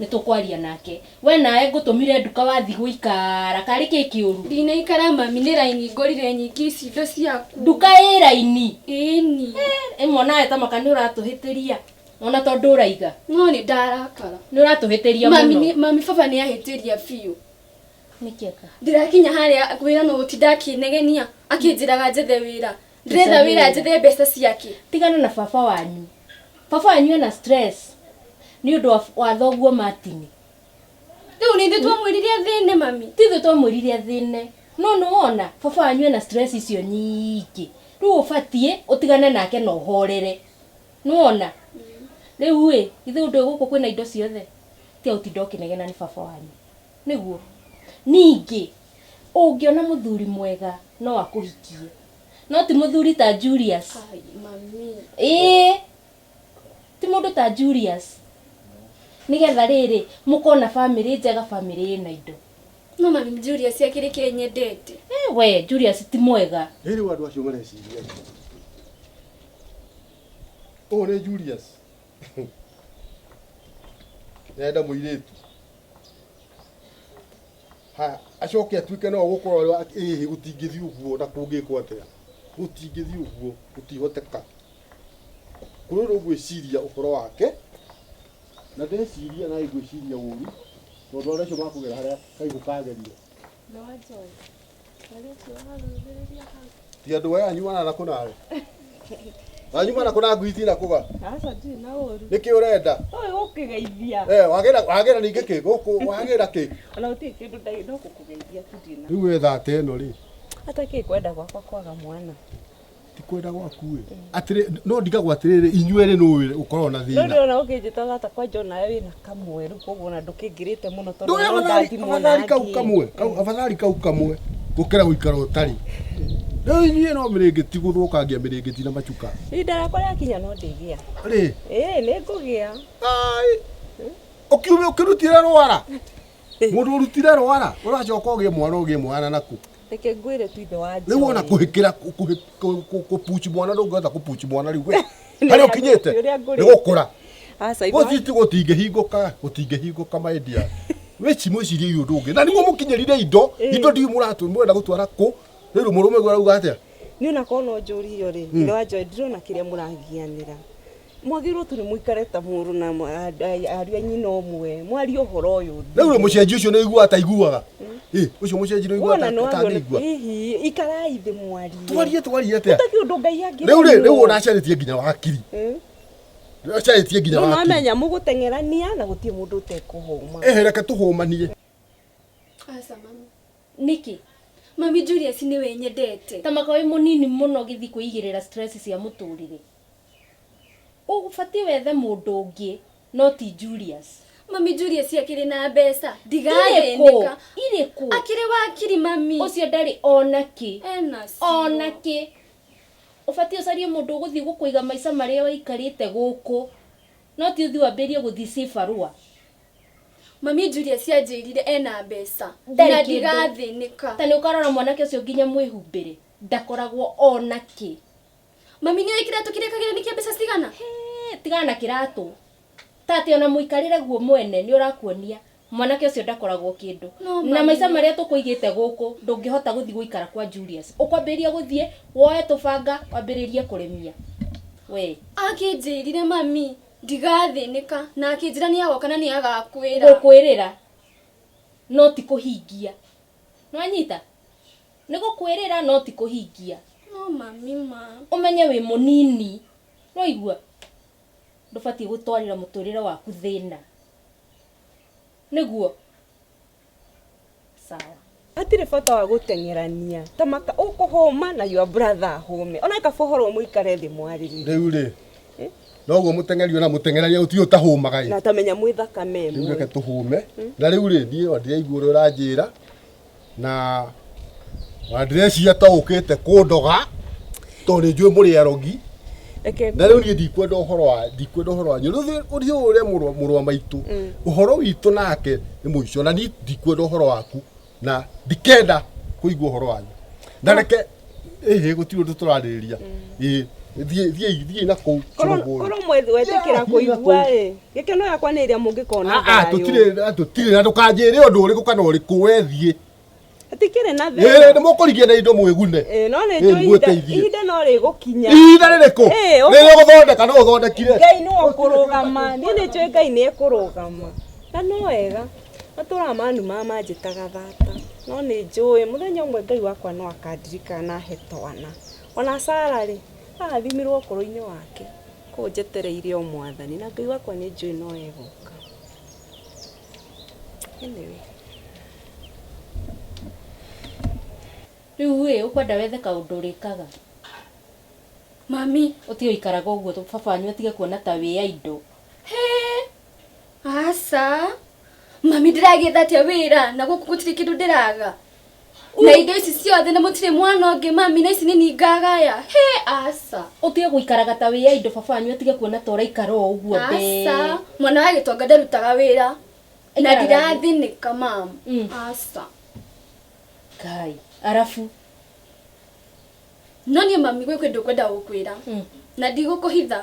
Speaker 1: Nĩ tũkwaria nake. We nawe ngũtũmire nduka wathi gũikara karĩ kĩ kĩũru?
Speaker 6: Ndinaikara mami nĩ raini ngorire nyingĩ ici indo ciaku.
Speaker 1: Nduka ĩ raini.
Speaker 6: Ĩni.
Speaker 1: Ĩmwe nawe ta maka nĩ ũratũhĩtĩria. Ona tondũ ũraiga.
Speaker 6: No nĩ ndarakara.
Speaker 1: Nĩ ũratũhĩtĩria
Speaker 6: Mami
Speaker 1: mũno.
Speaker 6: mami baba nĩ ahĩtĩria biũ.
Speaker 1: Nĩkĩ eka?
Speaker 6: Ndĩrakinya harĩa wĩra no gũtinda akĩnegenia akĩnjĩraga njethe wĩra. Ndĩretha
Speaker 1: Njethe
Speaker 6: wĩra
Speaker 1: wĩra.
Speaker 6: njethe mbeca ciake.
Speaker 1: Tigana na baba wanyu. Baba wanyu ena stress nĩ ũndũ wa thoguo Martin.
Speaker 6: Rĩu nĩ ithuĩ twamwĩrire athĩne mami.
Speaker 1: Ti ithuĩ twamwĩrire athĩne. No nĩ wona baba wanyu ena stress icio nyingĩ. Rĩu ũbatiĩ ũtigane nake na ũhorere. Nĩ wona? Rĩu ĩ, ithuĩ ũndũ gũkũ kwĩna indo ciothe. Tiga gũtinda ũkĩnegena nĩ baba wanyu. Nĩguo. Ningĩ ũngĩona mũthuri mwega no akũhikie. No ti mũthuri ta Julius.
Speaker 6: Ai mami.
Speaker 1: Ĩĩ. Ti mũndũ ta Julius. Nĩgetha rĩrĩ mũkona bamĩrĩ njega bamĩrĩ ĩna indo.
Speaker 6: No mami Julius akĩrĩ kĩrĩa nyendete.
Speaker 1: We Julius ti mwega.
Speaker 2: Rĩrĩ andũ acio mareciria atĩa? Ũyũ nĩ Julius. Nĩarenda mũirĩtu. Ha, acoke atuĩke no gũkorwo arĩ wa ĩhĩ gũtingĩthiĩ ũguo na kũngĩkwo atĩa. Gũtingĩthiĩ ũguo, gũtihoteka. Kũrĩ ũndũ ngwĩciria ũhoro wake, na ndeciria nawe ngwĩciria ũru, tondũ andũ acio makũgera harĩa kaigũ kagerire. Ti andũ aya anyuana na kũnawe. Anyuana kũna ngui itina kũga.
Speaker 4: Aca ndirĩ na ũru.
Speaker 2: Nĩkĩ ũrenda?
Speaker 4: Ũyũ gũkĩgeithia.
Speaker 2: Eh, wagĩra wagĩra ningĩ kĩ gũkũ wagĩra kĩ?
Speaker 4: Ona gũtirĩ kĩndũ ndarĩ no gũkũgeithia tu ndirĩ na.
Speaker 2: Rĩu wetha ta ĩno rĩ.
Speaker 4: Atakĩĩ kwenda gwakwa kwaga mwana.
Speaker 2: Ti kwenda gwaku ĩ. Atĩrĩ no ndigagwo atĩrĩrĩ inyuĩ erĩ nũ ũkoragwo na
Speaker 4: No
Speaker 2: thĩna.
Speaker 4: ndĩrona ũkĩnjĩta tata kwanja onawe wĩna kamwe rĩu koguo ona ndũkĩngĩrĩte mũno tondũ
Speaker 2: Ndũĩ
Speaker 4: no
Speaker 2: afadhali
Speaker 4: ndathimwo
Speaker 2: afadhali
Speaker 4: na
Speaker 2: kau
Speaker 4: angĩ.
Speaker 2: kamwe kau afadhali kau kamwe gũkĩra gũikara ũtarĩ. Rĩu inyuĩ no mĩrĩngĩti gũthũkangia mĩrĩngĩti na macuka.
Speaker 4: Ihinda rĩakwa rĩakinya no ndĩgĩa.
Speaker 2: Rĩ.
Speaker 4: Ĩĩ nĩ ngũgĩa.
Speaker 2: Ai. Ũkiume ũkĩrutire rwara. Mũndũ ũrutire rwara ũracoka ũgĩe mwana ũgĩe mwana naku.
Speaker 4: Reke ngwĩre tu ithe wa
Speaker 2: Rĩu wona
Speaker 4: Joy.
Speaker 2: kũhĩkĩra kũpuchi mwana ndũngĩhota kũpuchi mwana rĩu we. Harĩa ũkinyĩte
Speaker 4: Ũrĩa ngũrĩte.
Speaker 2: nĩ gũkũra.
Speaker 4: Aca ithe wa
Speaker 2: Gũtiti gũtingĩhingũka gũtingĩhingũka my dear. Wĩci mwĩcirie ũndũ ũngĩ na nĩguo mũkinyĩrire indo indo ndiũ mũratũ mũrenda gũtwara kũ rĩu mũrũme guo arauga atĩa
Speaker 4: niĩ ona korwo no njũrio rĩ ithe wa Joy ndirona kĩrĩa mũragianĩra mwagĩrĩirwo tu nĩ mũikare ta mũrũ na ariũ a nyina ũmwe mwarie ũhoro ũyũ
Speaker 2: rĩu rĩ mũcenji ũcio nĩ aiguaga ta aiguaga ĩ ũcio mũcenji nĩ aiguaga
Speaker 4: wona nĩ
Speaker 2: ta
Speaker 4: wagĩrĩirwo
Speaker 2: atangĩigua
Speaker 4: hihi ikarai thĩ mwarie
Speaker 2: twarie twarie atĩa
Speaker 4: gũtakĩ ũndũ Ngai angĩremwo.
Speaker 2: rĩu rĩ rĩu ona acarĩtie nginya wakiri acarĩtie nginya
Speaker 4: Rĩu
Speaker 2: wakiri
Speaker 4: nwamenya mũgũteng'erania na gũtirĩ mũndũ ũtekũhũma
Speaker 2: ehe reke tũhũmanie
Speaker 6: Aca mami.
Speaker 1: Nĩkĩ?
Speaker 6: Mami Julius nĩwe nyendete.
Speaker 1: Ta maka wĩ mũnini mũno gĩthiĩ kwĩigĩrĩra stress cia mũtũrĩre. Ũbatiĩ wethe mũndũ ũngĩ no ti Julius.
Speaker 6: Mami Julius akĩrĩ na mbeca.
Speaker 1: Irĩkũ?
Speaker 6: Ndigathĩnĩka.
Speaker 1: Irĩkũ?
Speaker 6: Akĩrĩ wakiri mami.
Speaker 1: Ũcio ndarĩ ona kĩ.
Speaker 6: Ena cio.
Speaker 1: Ona kĩ. Ũbatiĩ ũcarie mũndũ ũgũthiĩ gũkũiga maica marĩa waikarĩte gũkũ. No ti ũthiĩ wambĩrĩrie gũthiĩ cibarũa.
Speaker 6: Mami Julius anjĩrire ena mbeca.
Speaker 1: Ndarĩ
Speaker 6: Na
Speaker 1: kĩndũ.
Speaker 6: ndigathĩnĩka.
Speaker 1: Ta nĩ ũkarora mwanake ũcio nginya mwĩhumbĩre. Ndakoragwo ona kĩ.
Speaker 6: Mami nĩoĩ kĩratũ kĩrĩa kagĩra nĩ kĩa mbeca cigana?
Speaker 1: Hĩ, tigana na kĩratũ. Ta atĩ ona mũikarĩre guo mwene nĩ ũrakuonia mwanake ũcio ndakoragwo kĩndũ.
Speaker 6: No,
Speaker 1: Na
Speaker 6: mami.
Speaker 1: maica marĩa tũkũigĩte gũkũ ndũngĩhota gũthiĩ gũikara kwa Julius. Ũkwambĩrĩria gũthiĩ woe tũbanga wambĩrĩrie kũrĩmia. We.
Speaker 6: Akĩnjĩrire mami ndigathĩnĩka na akĩnjĩra nĩ agoka na nĩ agakwĩra.
Speaker 1: Gũkwĩrĩra no ti kũhingia. Nĩwanyita? Nĩ gũkwĩrĩra no ti kũhingia.
Speaker 6: No mami ma.
Speaker 1: Ũmenye wĩ mũnini. Nĩwaigua? Ndũbatiĩ gũtwarĩra mũtũrĩre waku thĩna. Nĩguo? Sawa.
Speaker 4: hatirĩ bata wa gũteng'erania ta maka ũkũhũma na your brother ahũme ona kaba ũhoro mũikare thĩ mwarĩrĩrie
Speaker 2: rĩu rĩ noguo mũteng'eri ona mũteng'erania gũtirĩ ũtahũmaga ĩ
Speaker 4: na tamenya mwĩ thakame
Speaker 2: rĩu reke
Speaker 4: ĩmwe
Speaker 2: tũhũme na rĩu rĩ niĩ ona ndĩraigua ũrĩa ũranjĩra na ona ndĩreciria ta ũkĩte kũndoga tondũ nĩ njũĩ mũrĩ arogi
Speaker 4: reke
Speaker 2: na rĩu niĩ ndikwenda ũhoro wa ndikwenda ũhoro wanyu rĩu ũthiĩ ũrĩa mũrũ wa maitũ ũhoro witũ nake nĩ mũico na niĩ ndikwenda ũhoro waku Na ndikenda kũigua ũhoro wanyu. Na reke ĩhĩ gũtirĩ ũndũ tũrarĩrĩria. Ĩĩ thiĩ thiĩ thiĩ na kũu.
Speaker 4: Korwo mwethi wetĩkĩra kũigua rĩ, gĩkeno yakwa nĩ ĩrĩa mũngĩkona
Speaker 2: Ah,
Speaker 4: thayũ.
Speaker 2: tũtirĩ tũtirĩ na ndũkanjĩre ũndũ ũrĩkũ kana ũrĩkũ we thiĩ.
Speaker 4: Hatikĩrĩ na
Speaker 2: Ĩĩ
Speaker 4: thĩna.
Speaker 2: nĩ mũkũrigia na indo mwĩgune.
Speaker 4: Ĩĩ, no nĩ
Speaker 2: Ĩĩ,
Speaker 4: njũĩ ihinda
Speaker 2: mwĩteithie.
Speaker 4: ihinda no rĩgũkinya.
Speaker 2: Ihinda rĩrĩkũ?
Speaker 4: Ĩĩ, ũkũ-
Speaker 2: Rĩrĩa ũgũthondeka no ũthondekire.
Speaker 4: Ngai nĩwe ũkũrũgama. Niĩ nĩ njũĩ Ngai nĩ ekũrũgama. Na no wega. Matũraga manuma manjĩtaga thata. No nĩ njũĩ mũthenya ũmwe Ngai wakwa no akandirikana ahe twana. Ona Sara rĩ, arathimirwo ũkũrũ-inĩ wake. Koguo njetereire o mwathani na Ngai wakwa nĩ njũĩ no egũka. Anyway.
Speaker 1: Rĩu ĩ ũkwenda wethe kaũndũ ũrĩkaga.
Speaker 6: Mami.
Speaker 1: Ũtige gũikaraga ũguo baba wanyu atige kuona ta wĩ indo.
Speaker 6: He. Aca. Mami ndĩragĩetha atĩa wĩra na gũkũ gũtirĩ kĩndũ ndĩraga. Na indo ici ciothe na mũtirĩ mwana ũngĩ mami na ici nĩ niĩ ngagaya. He aca.
Speaker 1: Ũtige gũikaraga ta wĩ indo baba wanyu atige kuona ta ũraikara o ũguo
Speaker 6: Aca. Mwana wa gĩtonga ndarutaga wĩra. Na
Speaker 1: Aikaraga
Speaker 6: ndirathĩnĩka mam. Aca.
Speaker 1: Ngai. Arabu.
Speaker 6: No niĩ mami gwĩ kĩndũ ngwenda gũkwĩra. Na ndigũkũhitha.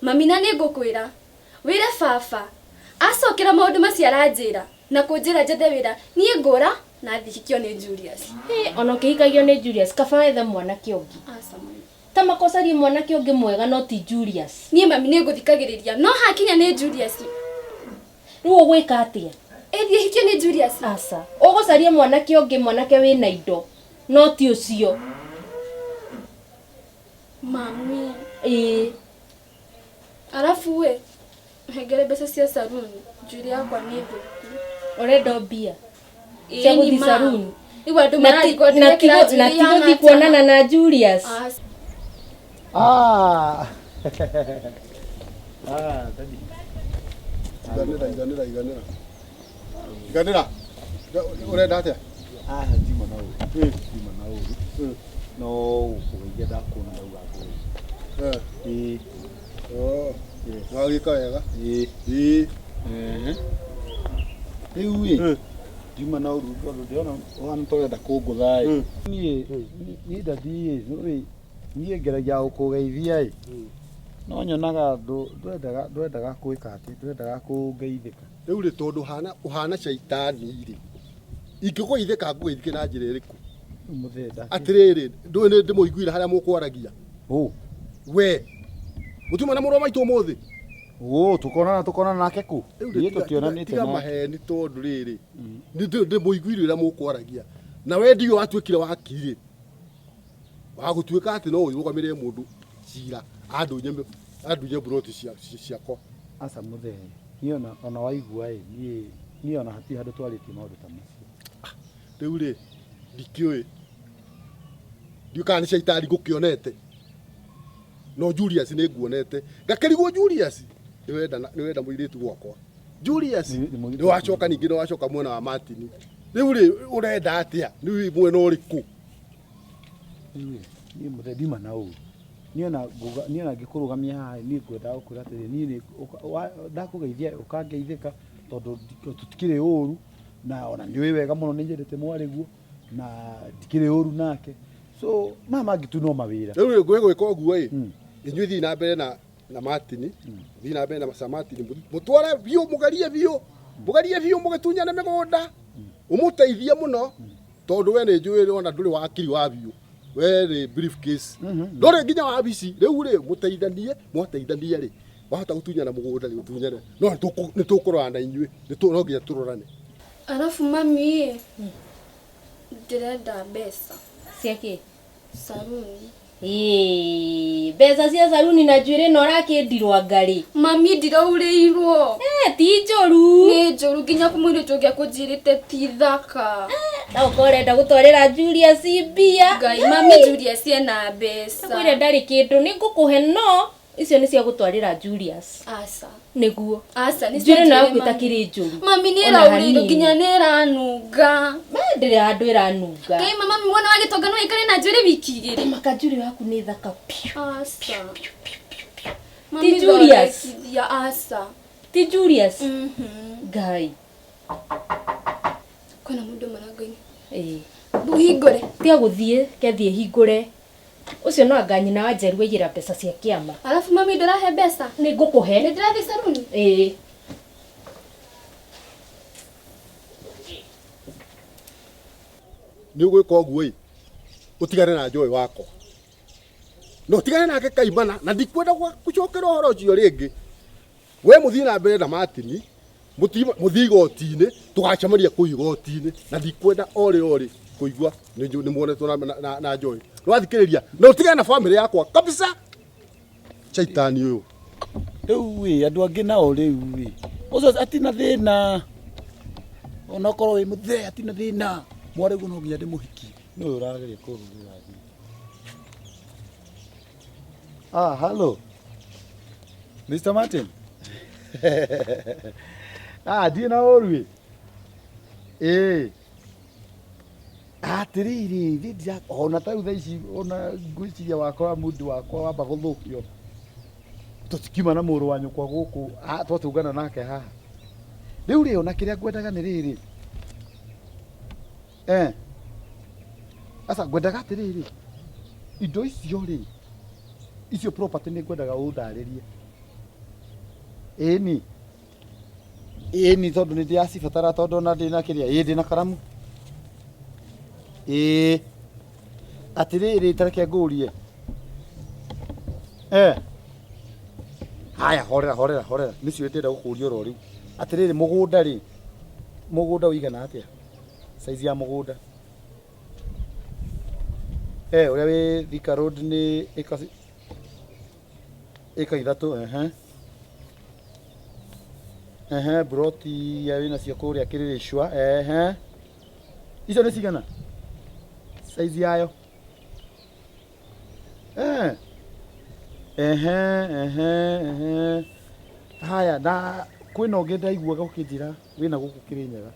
Speaker 6: Mami na nĩ ngũkwĩra. Wĩre baba. Acokera maũndũ macio aranjĩra na kũnjĩra njethe wĩra. Niĩ ngũra na thiĩ hikio nĩ Julius.
Speaker 1: Ĩ, ona ũkĩhikagio nĩ Julius kaba wethe mwanake ũngĩ.
Speaker 6: Aca mami.
Speaker 1: Ta makocarie mwanake ũngĩ mwega no ti Julius.
Speaker 6: Niĩ mami nĩ ngũthikagĩrĩria no hakinya nĩ Julius.
Speaker 1: Rĩu ũgwĩka atĩa?
Speaker 6: Ĩthiĩ hikio nĩ Julius.
Speaker 1: Aca. Ũgũcaria mwanake ũngĩ mwanake wĩna indo no ti ũcio.
Speaker 6: Mami.
Speaker 1: Ĩĩ.
Speaker 6: Arabu ĩ hengere mbeca cia saruni njuĩrĩ yakwa nĩ thũku.
Speaker 1: Ũrenda mbia?
Speaker 6: Ĩĩ,
Speaker 1: Cia
Speaker 6: ni
Speaker 1: gũthiĩ
Speaker 6: ma.
Speaker 1: saruni?
Speaker 6: Rĩu andũ
Speaker 1: Na ti-
Speaker 6: mararigwo
Speaker 1: na ti
Speaker 6: ndĩrekĩra
Speaker 1: gũ- na
Speaker 6: njuĩrĩ
Speaker 1: ti
Speaker 6: ihana
Speaker 1: gũthiĩ
Speaker 6: atĩa.
Speaker 1: kuonana na Julius.
Speaker 6: Aca.
Speaker 5: Ah. Ah, daddy.
Speaker 2: Iganĩra iganĩra iganĩra. Iganĩra. Ũrenda atĩa?
Speaker 5: Ah, ndima na ũru. Ndima na ũru. No gũkũgeithia ndakuona ndauga ngũgeithie.
Speaker 2: Ĩĩ.
Speaker 5: Ĩĩ.
Speaker 2: Oh. Wagĩka wega.
Speaker 5: Ĩĩ.
Speaker 2: Ĩĩ.
Speaker 5: Rĩu ĩ ndiuma na ũru tondũ ndĩrona ũhana ta ũrenda kũngũtha ĩ. Niĩ niĩ daddy ĩ nĩũĩ niĩ ngeragia gũkũgeithia ĩ no nyonaga ndwendaga ndwendaga gwĩka atĩ ndwendaga kũngeithĩka.
Speaker 2: Rĩu rĩ tondũ ũhana ũhana caitani rĩ. Ingĩkũgeithĩka ngũgeithĩke na njĩra ĩrĩkũ?
Speaker 5: Rĩu mũthee ndakĩ-
Speaker 2: Atĩrĩrĩ, ndũĩ nĩ ndĩmũiguire harĩa mũkwaragia.
Speaker 5: Ũ.
Speaker 2: We. Mũtiuma na mũrũ wa maitũ ũmũthĩ?
Speaker 5: Ũ, tũkonana tũkonana nake kũ?
Speaker 2: Rĩu rĩ,
Speaker 5: Niĩ
Speaker 2: tiga-
Speaker 5: tũtionanĩte
Speaker 2: tiga
Speaker 5: nake.
Speaker 2: maheni tondũ rĩrĩ nĩ ndĩmũiguire ũrĩa mũkwaragia na we ndiũ watuĩkire wakiri wa gũtuĩka atĩ no ũrũgamĩrĩre mũndũ cira andunye andunye mburoti ciakwa.
Speaker 5: Aca mũthee niĩ ona ona waigua ĩ niĩ niĩ ona hatirĩ handũ twarĩtie maũndũ ta macio.
Speaker 2: Rĩu rĩ ndikĩũĩ ndiũĩ kana nĩ caitani ngũkĩonete no Julius nĩ nguonete ngakĩrigwo Julius nĩwenda nĩwenda mũirĩtu gwakwa Julius nĩ wacoka ningĩ nĩ wacoka mwena wa Martin rĩu rĩ ũrenda atĩa rĩu mwena ũrĩkũ?
Speaker 5: Rĩu ĩ niĩ mũthee ndiuma na ũru niĩ ona nguga niĩ ona ngĩkũrũgamia haha niĩ ngwendaga gũkwĩra atĩrĩrĩ niĩ nĩ ndakũgeithia ũkangeithĩka tondũ tũtikĩrĩ ũru na ona nĩũĩ wega mũno nĩ nyendete mwarĩguo na ndikĩrĩ ũru nake so maya mangĩ tu no mawĩra.
Speaker 2: Rĩu rĩ ngwĩ gwĩka ũguo ĩ inyuĩ thiĩ na mbere na na Martin thiĩ na mbere na Sir Martin mũtware biũ mũgerie biũ mũgerie biũ mũgĩtunyane mĩgũnda ũmũteithie mũno tondũ we nĩ njũĩ ona ndũrĩ wakiri wa biũ we nĩ briefcase ndũrĩ nginya wabici rĩu rĩ mũteithanie mwateithania rĩ wahota gũtunyana mũgũnda rĩ ũtunyane no nĩ tũkũrorana na inyuĩ no nginya tũrorane.
Speaker 6: Arabu mami ĩ ndĩrenda mbeca.
Speaker 1: Cia kĩ?
Speaker 6: Saruni.
Speaker 1: Ĩĩ, mbeca cia saruni na njuĩrĩ ĩno ũrakĩndirwo ngarĩ.
Speaker 6: Mami ndiraurĩirwo.
Speaker 1: Ti njũru.
Speaker 6: Nĩ njũru nginya mũirĩtu ũngĩ akũnjĩrĩte ti thaka.
Speaker 1: Na ũkorwo ũrenda gũtwarĩra Julius mbia.
Speaker 6: Ngai mami Julius ena mbeca.
Speaker 1: Kwĩra ndarĩ kĩndũ nĩ ngũkũhe no icio nĩ cia gũtwarĩra Julius.
Speaker 6: Aca.
Speaker 1: Nĩguo.
Speaker 6: Aca nĩ
Speaker 1: Njuĩrĩ ĩno yaku ĩtakĩrĩ njũru.
Speaker 6: Mami nĩ
Speaker 1: Ona
Speaker 6: ĩraurĩirwo
Speaker 1: hanini.
Speaker 6: nginya nĩ ĩranunga.
Speaker 1: Ndĩrĩ handũ ĩranunga.
Speaker 6: Ngai mama mwana wa gĩtonga no aikare na njuĩrĩ wiki igĩrĩ.
Speaker 1: Maka njuĩrĩ yaku nĩ thaka piũ.
Speaker 6: Aca.
Speaker 1: Ti
Speaker 6: Mami
Speaker 1: Julius.
Speaker 6: thondekithia aca.
Speaker 1: Ti Julius. Ngai.
Speaker 6: Kwĩna mũndũ mũrango-inĩ.
Speaker 1: Ĩĩ.
Speaker 6: Hingũre.
Speaker 1: Tiga gũthiĩ, kethiĩ hingũre. Ũcio no anga nyina wa Njeru aiyĩra mbeca cia kĩama.
Speaker 6: Alafu mami ndũrahe mbeca.
Speaker 1: Nĩ ngũkũhe.
Speaker 6: Nĩ ndĩrathiĩ saruni.
Speaker 1: Ĩĩ.
Speaker 2: Nĩ ũgwĩka ũguo ĩ, ũtigane na Joy wakwa. Na ũtigane nake kaimana na ndikwenda gũcokera ũhoro ũcio rĩngĩ. We mũthiĩ na mbere na Martin, mũthiĩ igoti-inĩ, tũgacemania kũu igoti-inĩ na ndikwenda orĩ orĩ kũigua nĩ muonetwo na Joy. Nĩwathikĩrĩria na ũtigane na famĩlĩ yakwa kabisa. Shaitani ũyũ.
Speaker 5: Rĩu ĩ andũ angĩ nao rĩu ĩ ũcio atina thĩna onokorwo wĩ mũthee atina thĩna mwarĩ guo no nginya ndĩmũhikie nĩwe ũrageria kũrũrĩra thimũ. Ah, hello. Mr. Martin. Ah, ndiĩ na ũru ĩ. Ĩĩ. Atĩrĩrĩ, niĩ ndira ona ta rĩu thaa ici ona ngwĩciria wakwa mũndũ wakwa wamba gũthũkio. Tũtikiuma na mũrũ wa nyũkwa gũkũ, twatũngana nake haha. Rĩu rĩ, ona kĩrĩa ngwendaga nĩ rĩrĩ. Aca, ngwendaga atĩrĩrĩ, indo icio rĩ, icio property nĩ ngwendaga ũndarĩrie. Ĩni. Ĩni tondũ nĩ ndĩracibatara tondũ ona ndĩna kĩrĩa, ĩĩ ndĩna karamu. Ĩĩ. Atĩrĩrĩ, ta reke ngũrie. Haya, horera, horera, horera. Nĩcio ndĩrenda gũkũria oro rĩu. Atĩrĩrĩ, mũgũnda rĩ, mũgũnda ũigana atĩa? Size ya mũgũnda. Ũrĩa wĩ Thika Road nĩ ĩka ithatũ, ehe. Ehe, broti iria wĩ nacio kũrĩa Kĩrĩrĩcua, ehe. Icio nĩ cigana? Size yayo. Ehe, ehe, ehe. Haya, na kwĩna ũngĩ ndaiguaga ũkĩnjĩra wĩna gũkũ Kĩrĩnyaga.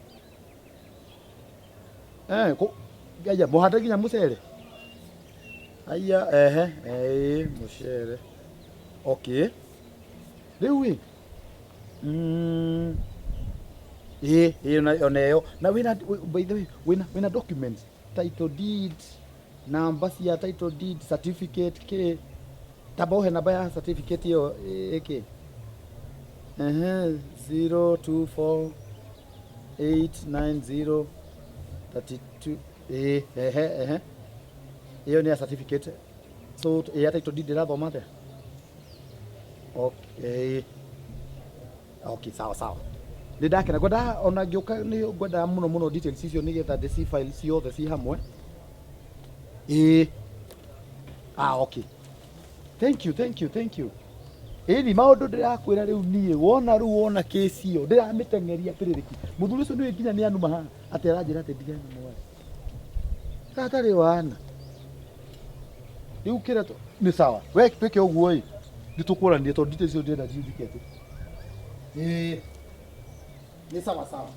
Speaker 5: Aya, mũhande nginya mũcere? Aya, ehe, mũcere. Okay. Rĩu ĩ, ĩĩ, ona ĩyo. Na wĩna, by the way, wĩna documents, title deed, namba cia title deed, certificate, kĩ? Tamba ũhe namba ya certificate ĩyo ĩkĩ? Ehe, 0 2 4 8 9 0 32. Ĩĩ, ehe, ehe. Ĩyo nĩ ya certificate. So, ĩ ya title deed ĩrathoma atĩa? Okay. Okay, sawa sawa. Nĩ ndakena ngwendaga ona ngĩũka nĩ ngwendaga mũno mũno details icio nĩgetha ndĩci file ciothe ci hamwe. Ĩĩ. Okay. Thank you, thank you, thank you. Ĩni maũndũ ndĩrakwĩra rĩu niĩ wona rĩu wona kesi ĩyo ndĩramĩteng'eria atĩrĩrĩ ki. Mũthuri ũcio nĩwe nginya nĩ anuma haha atĩ aranjĩra atĩ ndigane na mwarĩ. Gatarĩ wana. Rĩu kĩrĩa nĩ sawa. We twĩke ũguo ĩ. Nĩ tũkwaranĩria tondũ details icio ndĩrenda njithike atĩ. Ĩĩ. Nĩ sawa sawa.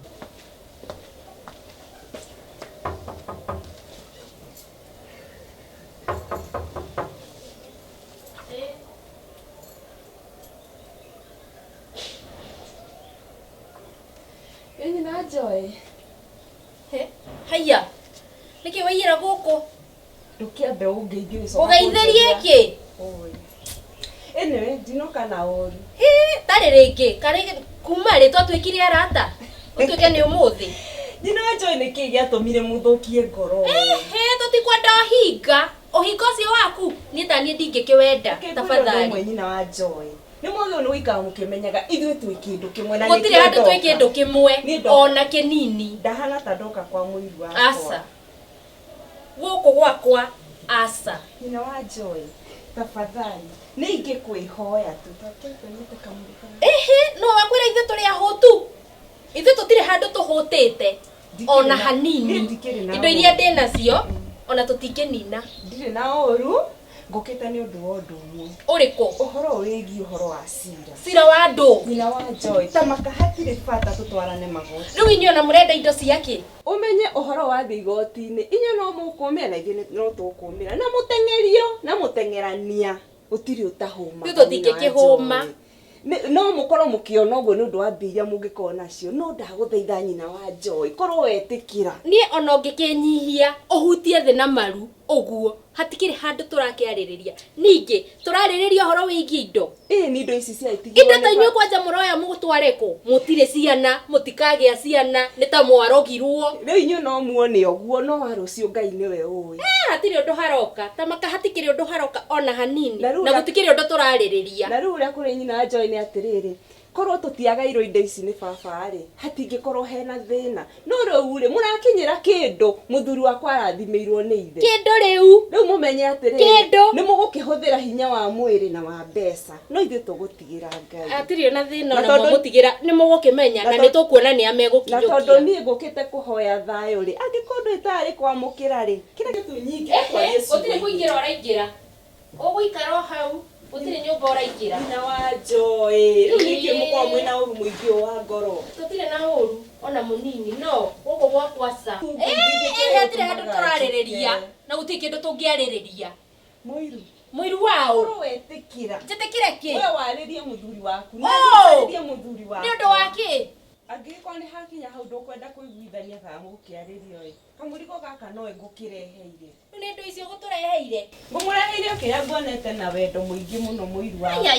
Speaker 4: Ĩĩ nyina Joy.
Speaker 1: He, haiya. Nĩkĩ waiyĩra gũkũ?
Speaker 4: Ndũkĩambe ũngeithie ũgĩcoka
Speaker 1: Ũgeithĩrie
Speaker 4: kũnjũria.
Speaker 1: kĩ?
Speaker 4: Oi. Anyway, ndinoka na ũru.
Speaker 1: Hĩ, tarĩ rĩngĩ, karĩ kuma rĩ twatuĩkire arata? Ũtuĩke nĩ ũmũthĩ.
Speaker 4: Nyina wa Joy nĩkĩ gĩatũmire mũthũkie ngoro?
Speaker 1: Ehe, tũtikwenda ũhinga. Ũhinga ũcio waku, niĩ ta niĩ ndingĩkĩwenda,
Speaker 4: Reke ngwĩre ũndũ
Speaker 1: tafadhali.
Speaker 4: ũmwe nyina wa Joy. Nĩ mwagĩrĩirwo nĩ gũikara mũkĩmenyaga ithuĩ twĩ kĩndũ kĩmwe na
Speaker 1: Gũtirĩ
Speaker 4: nĩkĩo
Speaker 1: handũ twĩ
Speaker 4: ndoka.
Speaker 1: kĩndũ kĩmwe,
Speaker 4: Niĩ ndoka.
Speaker 1: ona kĩnini.
Speaker 4: Ndahana ta ndoka kwa mũiru wakwa.
Speaker 1: Aca. Gũkũ gwakwa, aca.
Speaker 4: Nyina wa Joy, tafadhali, nĩ ingĩkwĩhoya tu. Twakĩtonyete kamũruka.
Speaker 1: Ehe, no wakwĩra ithuĩ tũrĩ ahũtu. Ithuĩ tũtirĩ handũ tũhũtĩte.
Speaker 4: Ndikĩrĩ
Speaker 1: Ona
Speaker 4: na-
Speaker 1: hanini.
Speaker 4: Niĩ ndikĩrĩ na
Speaker 1: Indo iria
Speaker 4: ũru.
Speaker 1: ndĩ nacio, ona tũtingĩnina.
Speaker 4: Ndirĩ na ũru, ngũkĩte nĩ ũndũ wa ũndũ ũmwe.
Speaker 1: Ũrĩkũ?
Speaker 4: Ũhoro wĩgiĩ ũhoro wa cira.
Speaker 1: Cira wa andũ.
Speaker 4: Nyina wa Joy, ta maka hatirĩ bata tũtwarane magoti.
Speaker 1: Rĩu inyuĩ ona mũrenda indo ciake?
Speaker 4: Ũmenye ũhoro wa thĩ igoti-inĩ, inyuĩ no mũkũmĩra na ithuĩ no tũkũmĩra. Na mũteng'erio, na mũteng'erania, gũtirĩ ũtahũmaga.
Speaker 1: Ithuĩ tũtingĩkĩhũma.
Speaker 4: No mũkorwo mũkĩona ũguo nĩ ũndũ wa mbia iria mũngĩkorwo nacio no ndagũthaitha nyina wa Joy korwo wetĩkĩra.
Speaker 1: Niĩ ona ũngĩkĩnyihia ũhutie thĩ na maru ũguo hatikĩrĩ handũ tũrakĩarĩrĩria. Ningĩ tũrarĩrĩria ũhoro wĩgiĩ indo.
Speaker 4: Ĩĩ nĩ indo ici ciatigirwo
Speaker 1: Indo ta inyuĩ kwanja mũroya mũgũtware kũ? Mũtirĩ ciana, mũtikagĩa ciana, nĩ ta mwarogirwo.
Speaker 4: Rĩu inyuĩ no muone ũguo no wa rũciũ Ngai nĩwe ũĩ.
Speaker 1: Hatirĩ ũndũ haroka ta maka hatikĩrĩ ũndũ haroka ona hanini
Speaker 4: Na rĩu
Speaker 1: na gũtikĩrĩ ũndũ tũrarĩrĩria.
Speaker 4: Na rĩu ũrĩa kũrĩ nyina wa Joy nĩ atĩrĩrĩ korwo tũtiagairwo indo ici nĩ baba rĩ hatingĩkorwo hena thĩna no rĩu rĩ mũrakinyĩra kĩndũ mũthuri wakwa arathimĩirwo nĩ ithe
Speaker 1: Kĩndũ rĩu
Speaker 4: rĩu mũmenye atĩrĩrĩ
Speaker 1: Kĩndũ.
Speaker 4: nĩ mũgũkĩhũthĩra hinya wa mwĩrĩ na wa mbeca no ithuĩ tũgũtigĩra Ngai.
Speaker 1: Hatirĩ ona thĩna
Speaker 4: Na
Speaker 1: ona
Speaker 4: tondũ-
Speaker 1: mũgũtigĩra nĩ mũgũkĩmenya
Speaker 4: Na
Speaker 1: na
Speaker 4: tondũ-
Speaker 1: nĩ tũkuona nĩ a
Speaker 4: Na tondũ
Speaker 1: megũkinyũkia.
Speaker 4: niĩ ngũkĩte kũhoya thayũ rĩ angĩkorwo ndũĩ tarĩ kwamũkĩra rĩ kĩrĩa gĩtũnyingĩra
Speaker 1: Ehe, gũtirĩ kũingĩra ũraingĩra. Ũgũikara o hau gũtirĩ nyũmba ũraingĩra.
Speaker 4: Nyina wa Joy rĩu nĩkĩ mũkoragwo mwĩna ũru mũingĩ ũũ wa ngoro?
Speaker 1: Tũtirĩ na ũru ona mũnini no gũkũ gwakwa ca. Ĩĩ hatirĩ handũ tũrarĩrĩria na gũtirĩ kĩndũ tũngĩarĩrĩria.
Speaker 4: Mũiru.
Speaker 1: Mũiru waũ?
Speaker 4: Korwo wetĩkĩra.
Speaker 1: Njĩtĩkĩre kĩ?
Speaker 4: We warĩrie mũthuri waku. Na
Speaker 1: Oh!
Speaker 4: warĩrie mũthuri waku.
Speaker 1: Nĩ ũndũ wa kĩ?
Speaker 4: Angĩgĩkorwo nĩ hakinya hau ndũkwenda kũiguithania kana mũgũkĩarĩrio ĩ kamũrigo gaka nowe ngũkĩreheire.
Speaker 1: Rĩu nĩ indo icio ũgũtũreheire?
Speaker 4: Ngũmũreheire o kĩrĩa nguonete na wendo mũingĩ mũno mũiru wakwa.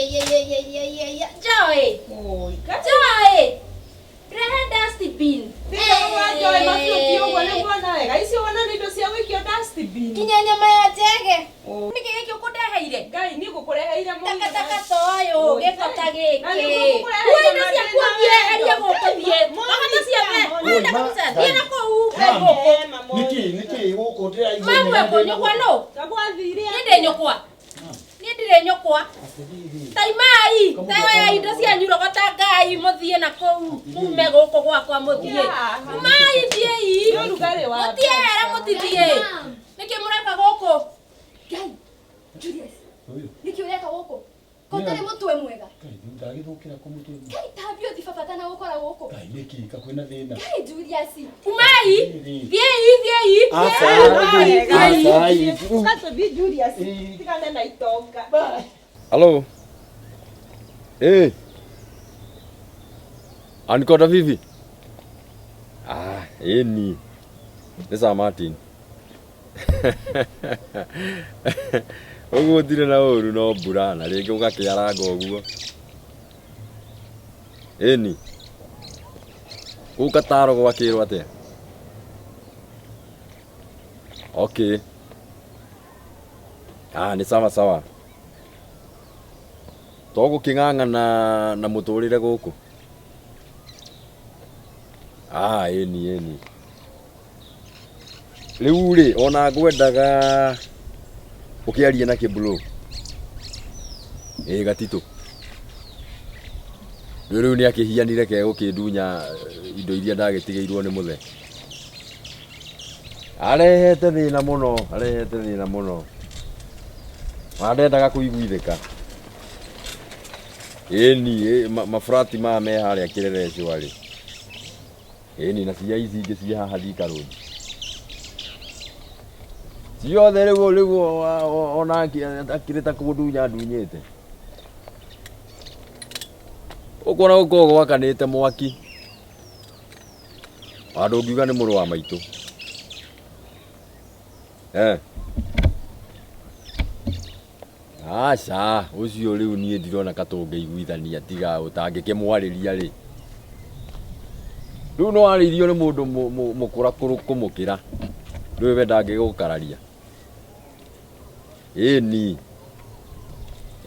Speaker 1: Ayayayayayayayayaya. Joy!
Speaker 4: Oi,
Speaker 1: Joy! Rehe dustbin.
Speaker 4: Joy mabiũ ũguo nĩ nguona wega. Icio wona nĩ indo cia gũikio dustbin.
Speaker 1: Kinya nyama ya njege. Nĩkĩ gĩkĩ ũkũndeheire?
Speaker 4: Ngai niĩ ngũkũreheire mũiru.
Speaker 1: Takataka ta ũyũ, gĩko ta gĩkĩ.
Speaker 4: Na nĩguo ngũkũreheire
Speaker 1: Kuo indo ciaku
Speaker 4: na
Speaker 1: ũthiĩ eherie
Speaker 4: wendo.
Speaker 1: gũkũ thiĩ. Wahota ciothe. Wenda kabisa. Thiĩ na kũu. Gũkũ.
Speaker 5: Nĩkĩ nĩkĩ gũkũ ndĩraigua
Speaker 1: Mamu ekũ nyũkwa nũ?
Speaker 4: Tagwathire.
Speaker 1: Niĩ ndĩ nyũkwa. Niĩ ndirĩ nyũkwa. Taimai, taoya indo cianyu rogota ngai mũthiĩ na kũu mume gũkũ gwakwa mũthiĩ. Umai thiĩi.
Speaker 4: Nĩ ũrugarĩ wa
Speaker 1: Mũtiehera mũtithiĩ. Nĩkĩ mũreka gũkũ?
Speaker 6: Ngai, Julius, nĩkĩ ũreka gũkũ? Ko ũtarĩ mũtwe mwega?
Speaker 5: Ndagĩthũkĩra kũ mũtwe.
Speaker 6: Ngai tambia ũthi baba atanagũkora gũkũ.
Speaker 5: Ngai nĩkĩ ka kwĩna thĩna?
Speaker 6: Ngai Julius.
Speaker 1: Umai, thiĩi thiĩi.
Speaker 5: Aca,
Speaker 1: Thiĩi.
Speaker 5: aca.
Speaker 4: Ũgatũthiĩ Julius tigane na itonga.
Speaker 3: Halo. Eh. Anikoda vipi? Ah, eni. Nĩ Sir Martin. Ũguo gũtirĩ na ũru no mbura na rĩngĩ ũgakĩaranga ũguo. Ĩni. Kũu Kataro gwakĩrwo atĩa? Okay. Ah, nĩ sawa sawa. To gũkĩng'ang'ana na mũtũrĩre gũkũ. Ah, ĩni ĩni. Rĩu rĩ ona ngwendaga ũkĩarie na Kĩbulũ. Ĩĩ Gatitũ. Rĩu rĩu nĩ akĩhianire ke gũkĩndunya indo iria ndagĩtigĩirwo nĩ mũthe. Arehete thĩna mũno, arehete thĩna mũno. Ona ndendaga kũiguithĩka. Ĩni, maburati maya me harĩa Kĩrerecwa rĩ. Ĩni na cia ici ingĩ ciĩ haha Thika Road. Ciothe rĩu rĩu ona akĩrĩ ta kũndunya ndunyĩte. Ũkuona gũkoragwo gwakanĩte mwaki. Ona ndũngiuga nĩ mũrũ wa maitũ. Eh. Aca, ũcio rĩu niĩ ndirona ka tũngĩiguithania tiga ũtangĩkĩmwarĩria rĩ. Rĩu no arĩirio nĩ mũndũ mũkũrakũrũ kũmũkĩra. Rĩu we ndangĩgũkararia. Ĩni.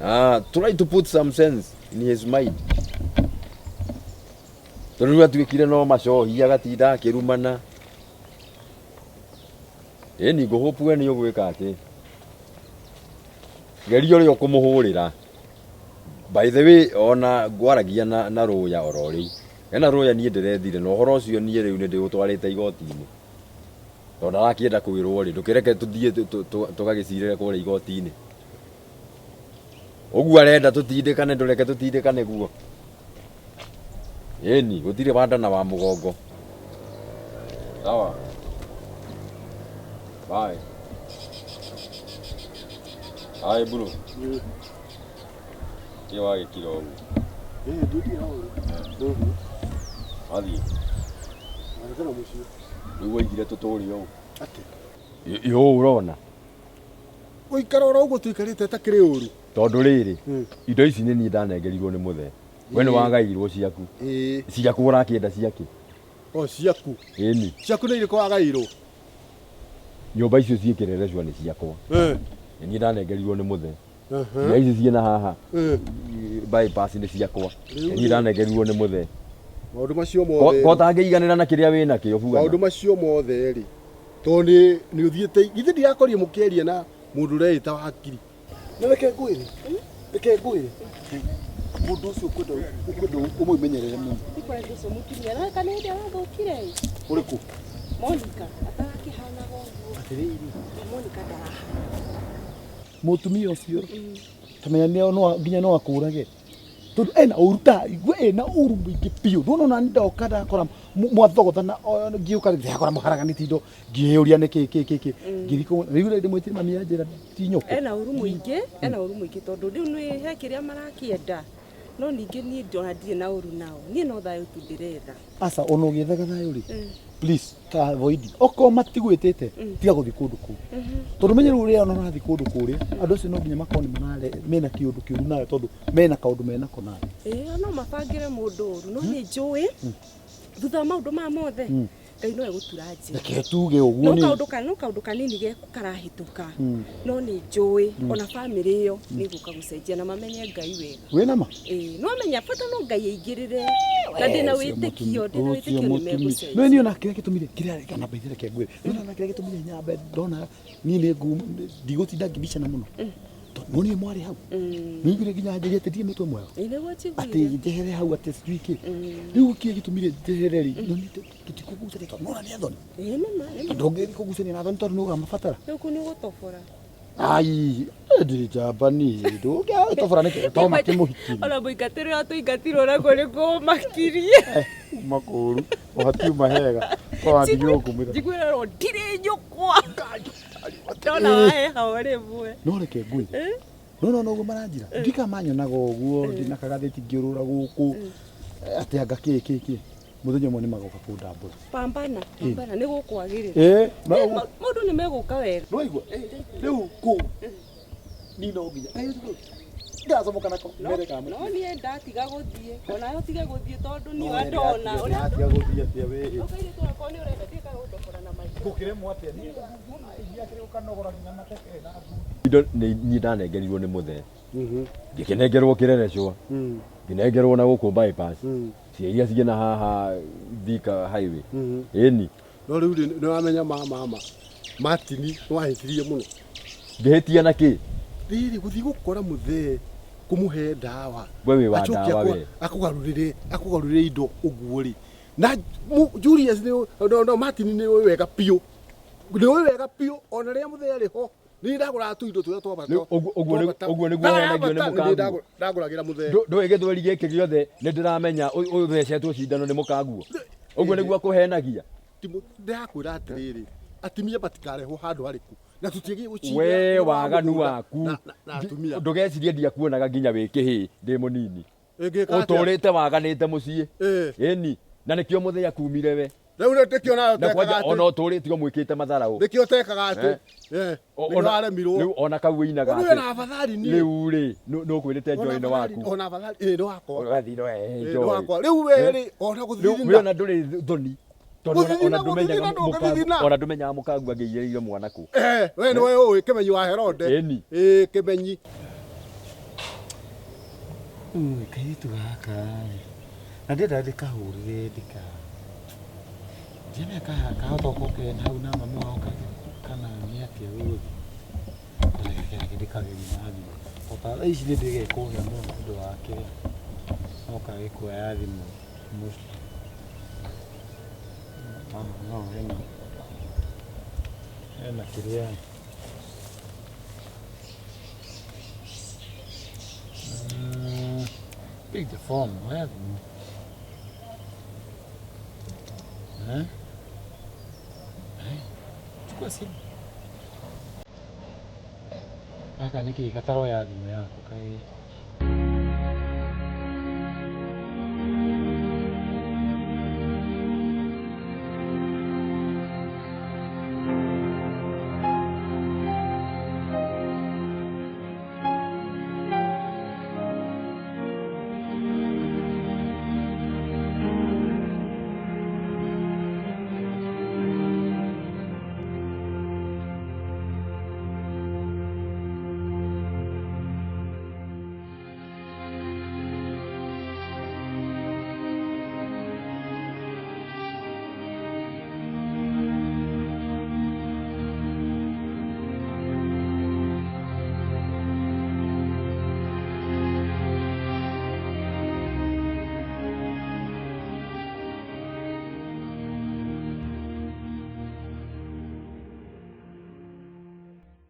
Speaker 3: Ah, try to put some sense in his mind. Tondũ rĩu atuĩkire no macohi agatinda akĩrumana. Ĩni ngũhũpu we nĩ ũgwĩka atĩ. Geria ũrĩa ũkũmũhũrĩra. By the way, ona ngwaragia na rũya oro rĩu. Hena rũya niĩ ndĩrethire na ũhoro ũcio niĩ rĩu nĩ ndĩũtwarĩte igoti-inĩ. Tondũ ndarakĩenda kwĩrwo rĩ, ndũkĩreke tũthiĩ tũgagĩcirĩre kũrĩa igoti-inĩ. Ũguo arenda tũtindĩkane, ndũreke tũtindĩkane guo. Ĩni, gũtirĩ wa nda na wa mũgongo. Sawa. Bye. Bye bro. Nĩkĩo wagĩkira ũguo.
Speaker 2: Ĩĩ ndiũtige ũru. Ũguo.
Speaker 3: Wathiĩ.
Speaker 2: Warekera mũciĩ.
Speaker 3: Rĩu waigire tũtũre ũũ.
Speaker 2: Atĩ.
Speaker 3: Ĩ ũũ ũrona.
Speaker 2: Gũikara oro ũguo tũikarĩte takĩrĩ ũru.
Speaker 3: Tondũ rĩrĩ, indo ici nĩ niĩ ndanengerirwo nĩ mũthee. We nĩ wagairwo ciaku.
Speaker 2: Ĩĩ.
Speaker 3: Ciaku ũrakĩenda ciakĩ?
Speaker 2: O ciaku.
Speaker 3: Ĩni.
Speaker 2: Ciaku nĩ irĩkũ wagairwo?
Speaker 3: Nyũmba icio ciĩ Kĩrerecwa nĩ ciakwa. Nĩ niĩ ndanengerirwo nĩ mũthee. Iria ici ciĩna haha bypass nĩ ciakwa. Nĩ niĩ ndanengerirwo nĩ mũthee.
Speaker 2: Maũndũ macio mothe.
Speaker 3: Ko ũtangĩiganĩra na kĩrĩa wĩ nakĩo buga.
Speaker 2: Maũndũ macio mothe rĩ, tondũ nĩ nĩ ũthiĩte githĩ ndirakorire mũkĩaria na mũndũ ũreĩta wakiri. Na reke ngwĩre, reke ngwĩre, mũndũ ũcio ũkwenda ũkwenda ũmwĩmenyerere mũno.
Speaker 4: Ndikwenda ũcio mũtumia na kana hĩndĩ arathũkire ĩ.
Speaker 2: Ũrĩkũ?
Speaker 4: Monica atarakĩhanaga ũguo.
Speaker 5: Atĩrĩrĩ.
Speaker 4: Monica ndarahana.
Speaker 5: Mũtumia ũcio tamenya nĩ no nginya no akũrage tondũ ena ũru ta igue ena ũru mũingĩ biũ ndona ona ndoka ndakora mwathogothana ngĩũka ndakora mũharaganĩtie indo ngĩyũria nĩ kĩ kĩ kĩ kĩ ngĩthiĩ rĩu rĩ ndĩmwĩtire mami anjĩra ti nyũkwa
Speaker 4: Ena ũru mũingĩ, ena ũru mũingĩ tondũ rĩu nĩ he kĩrĩa marakĩenda. No ningĩ niĩ ona ndirĩ na ũru nao. Niĩ no thayũ tu ndĩretha.
Speaker 5: Aca ona ũgĩethaga thayũ rĩ, please ta avoid okorwo matigwĩtĩte tiga gũthiĩ kũndũ kũu tondũ menye rĩu ũrĩa ona ũrathiĩ kũndũ kũrĩa andũ acio no nginya makorwo nĩ marare mena kĩũndũ kĩũru nawe tondũ mena kaũndũ menako nawe.
Speaker 4: Ĩĩ no mabangĩre mũndũ ũru no nĩ njũĩ thutha wa maũndũ maya mothe Ngai no egũtura njĩra.
Speaker 5: Reke tuge ũguo
Speaker 4: No
Speaker 5: nĩ
Speaker 4: kaũndũ ka no kaũndũ kanini ge karahĩtũka no nĩ njũĩ ona bamĩrĩ ĩyo nĩ ĩgũka gũcenjia na mamenye Ngai wega.
Speaker 5: Wĩna ma?
Speaker 4: Ĩĩ no menya bata no Ngai aingĩrĩre na ndĩna wĩtĩkio ndĩna wĩtĩkio nĩ megũcenjia.
Speaker 5: No niĩ ona kĩrĩa gĩtũmire kĩrĩa kana baithe reke ngwĩre no ona kĩrĩa gĩtũmire nyambe ndona niĩ nĩ ndigũtinda ngĩbicana mũno tondũ nonire mwarĩ hau nĩiguire nginya njĩrie atĩ ndirĩ mũtwe mwega
Speaker 4: Ĩĩ nĩguo
Speaker 5: atĩ
Speaker 4: njiguire.
Speaker 5: njehere hau atĩ sijui kĩ rĩu kĩrĩa gĩtũmire njehere rĩ nonire tũtikũgucania tondũ nona nĩ athoni.
Speaker 4: Ĩĩ nĩ ma nĩ ma.
Speaker 5: Tondũ ũngĩthiĩ kũgucania na athoni tondũ nĩ ũkamabatara.
Speaker 4: Rĩu kũu nĩ ũgũtobora.
Speaker 5: Ai, ndirĩ njamba niĩ ndũngĩtobora nĩkĩ to makĩmũhikie.
Speaker 4: Ona mũingatĩre ũrĩa tũingatirwo naguo nĩ kũmakirie.
Speaker 5: Uma kũũru ũhatiuma hega twandigirwo kũmwĩra.
Speaker 4: Njiguĩra ro ndirĩ nyũkwa. Ndona waheha o rĩmwe.
Speaker 5: No reke ngwĩre no no noguo maranjĩra ndika manyonaga ũguo ndĩna kagathĩti ngĩũrũra gũkũ atĩ anga kĩ kĩ kĩ mũthenya ũmwe nĩ magoka kũndambũra.
Speaker 4: Pambana, pambana nĩ gũkwagĩrĩra.
Speaker 5: Ĩĩ
Speaker 4: Maũndũ nĩ megũka wega.
Speaker 5: Nĩwaigua rĩu kũu niĩ no nginya ngacomoka nako mbere ka
Speaker 4: No niĩ ndatiga gũthiĩ onawe ũtige gũthiĩ tondũ niĩ ndona ũrĩa
Speaker 5: ndatiga gũthiĩ atĩa wĩ
Speaker 4: ũkairĩtu wakwa nĩ ũrenda ndiĩkaga gũtobora na maitho.
Speaker 5: Ngũkĩremwo atĩa niĩ iria kĩrĩ ũkanogora nginya mateke na
Speaker 3: Indo nĩ niĩ ndanengerirwo nĩ mũthee. Ngĩkĩnengerwo Kĩrerecwa. Ngĩnengerwo na gũkũ bypass. Cia iria ciĩ na haha Thika highway. Ĩni.
Speaker 2: No rĩu rĩ nĩ wamenya ma mama Martin nĩ wahĩtirie mũno.
Speaker 3: Ngĩhĩtia na kĩ?
Speaker 2: Rĩrĩ gũthiĩ gũkora mũthee kũmũhe ndawa.
Speaker 3: We wĩ wa
Speaker 2: Acoke
Speaker 3: ndawa we.
Speaker 2: akũgarũrĩre akũgarũrĩre indo ũguo rĩ. Na Julius nĩ no, no Martin nĩ ũĩ wega biũ. Nĩ ũĩ wega biũ ona rĩrĩa mũthee arĩ ho nĩ ndagũraga tũindo tũrĩa twa bata.
Speaker 3: Rĩu ũguo ũguo nĩguo ũhenagio nĩ mũkaguo.
Speaker 2: Ndagũragĩra mũthee.
Speaker 3: Ndũĩ gĩthweri gĩkĩ gĩothe nĩ ndĩramenya ũthecetwo cindano nĩ mũkaguo. Ũguo nĩguo akũhenagia.
Speaker 2: Ndĩrakwĩra atĩrĩrĩ atumia matikarehwo handũ harĩku na tũtiagĩrĩirwo gũcira
Speaker 3: We
Speaker 2: ũhoro wa
Speaker 3: waganu
Speaker 2: mũgũnda
Speaker 3: waku.
Speaker 2: na atumia.
Speaker 3: Ndũgecirie ndiakuonaga nginya wĩ kĩhĩĩ ndĩ mũnini.
Speaker 2: Ĩngĩka atĩa?
Speaker 3: Ũtũrĩte waganĩte mũciĩ. Ĩni. Na nĩkĩo mũthee akumire we.
Speaker 2: Rĩu nĩkĩo nawe
Speaker 3: Na kwanja
Speaker 2: ũtekaga
Speaker 3: ona
Speaker 2: atĩ
Speaker 3: ũtũrĩte ũmwĩkĩte matharaũ.
Speaker 2: nĩkĩo ũtekaga atĩ nĩkĩo waremirwo.
Speaker 3: Rĩu ona kau ũinaga
Speaker 2: Ũndũ wĩna afadhali niĩ.
Speaker 3: Rĩu rĩ nĩ ũkwĩrĩte Joy nĩ waku.
Speaker 2: Ona afadhali ĩĩ nĩ wakwa.
Speaker 3: Ũgathiĩ no
Speaker 2: Ĩĩ,
Speaker 3: Joy.
Speaker 2: nĩ wakwa. Rĩu we rĩ ona
Speaker 3: Rĩu
Speaker 2: gũthithina.
Speaker 3: we ona ndũrĩ thoni. Tondũ ona
Speaker 2: Gũthithina,
Speaker 3: ndũmenyaga
Speaker 2: gũthithina, ndũngĩthithina.
Speaker 3: mũkaguo ona ndũmenyaga mũkaguo angĩigĩrĩire mwana kũ.
Speaker 2: We nĩwe ũĩ kĩmenyi wa Herode.
Speaker 3: Ĩni.
Speaker 2: Ĩĩ kĩmenyi.
Speaker 7: Kairĩtu gaka rĩ na ndĩrenda ndĩkahũrĩre ndĩka ndiamenya kahota gũkorwo ke hau na mami wao kana nĩ atĩa gũgũthiĩ reke ndĩkagerie na thimũ ota thaa ici nĩ ndĩgekũgĩa mũno nĩ ũndũ wa kĩrĩa no kage kuoya thimũ mostly no hena hena kĩrĩa Pick the phone, oya thimũ. Eh? Eh? Chukua simu. Gaka nĩkĩ gataroya thimũ yaku kaĩ?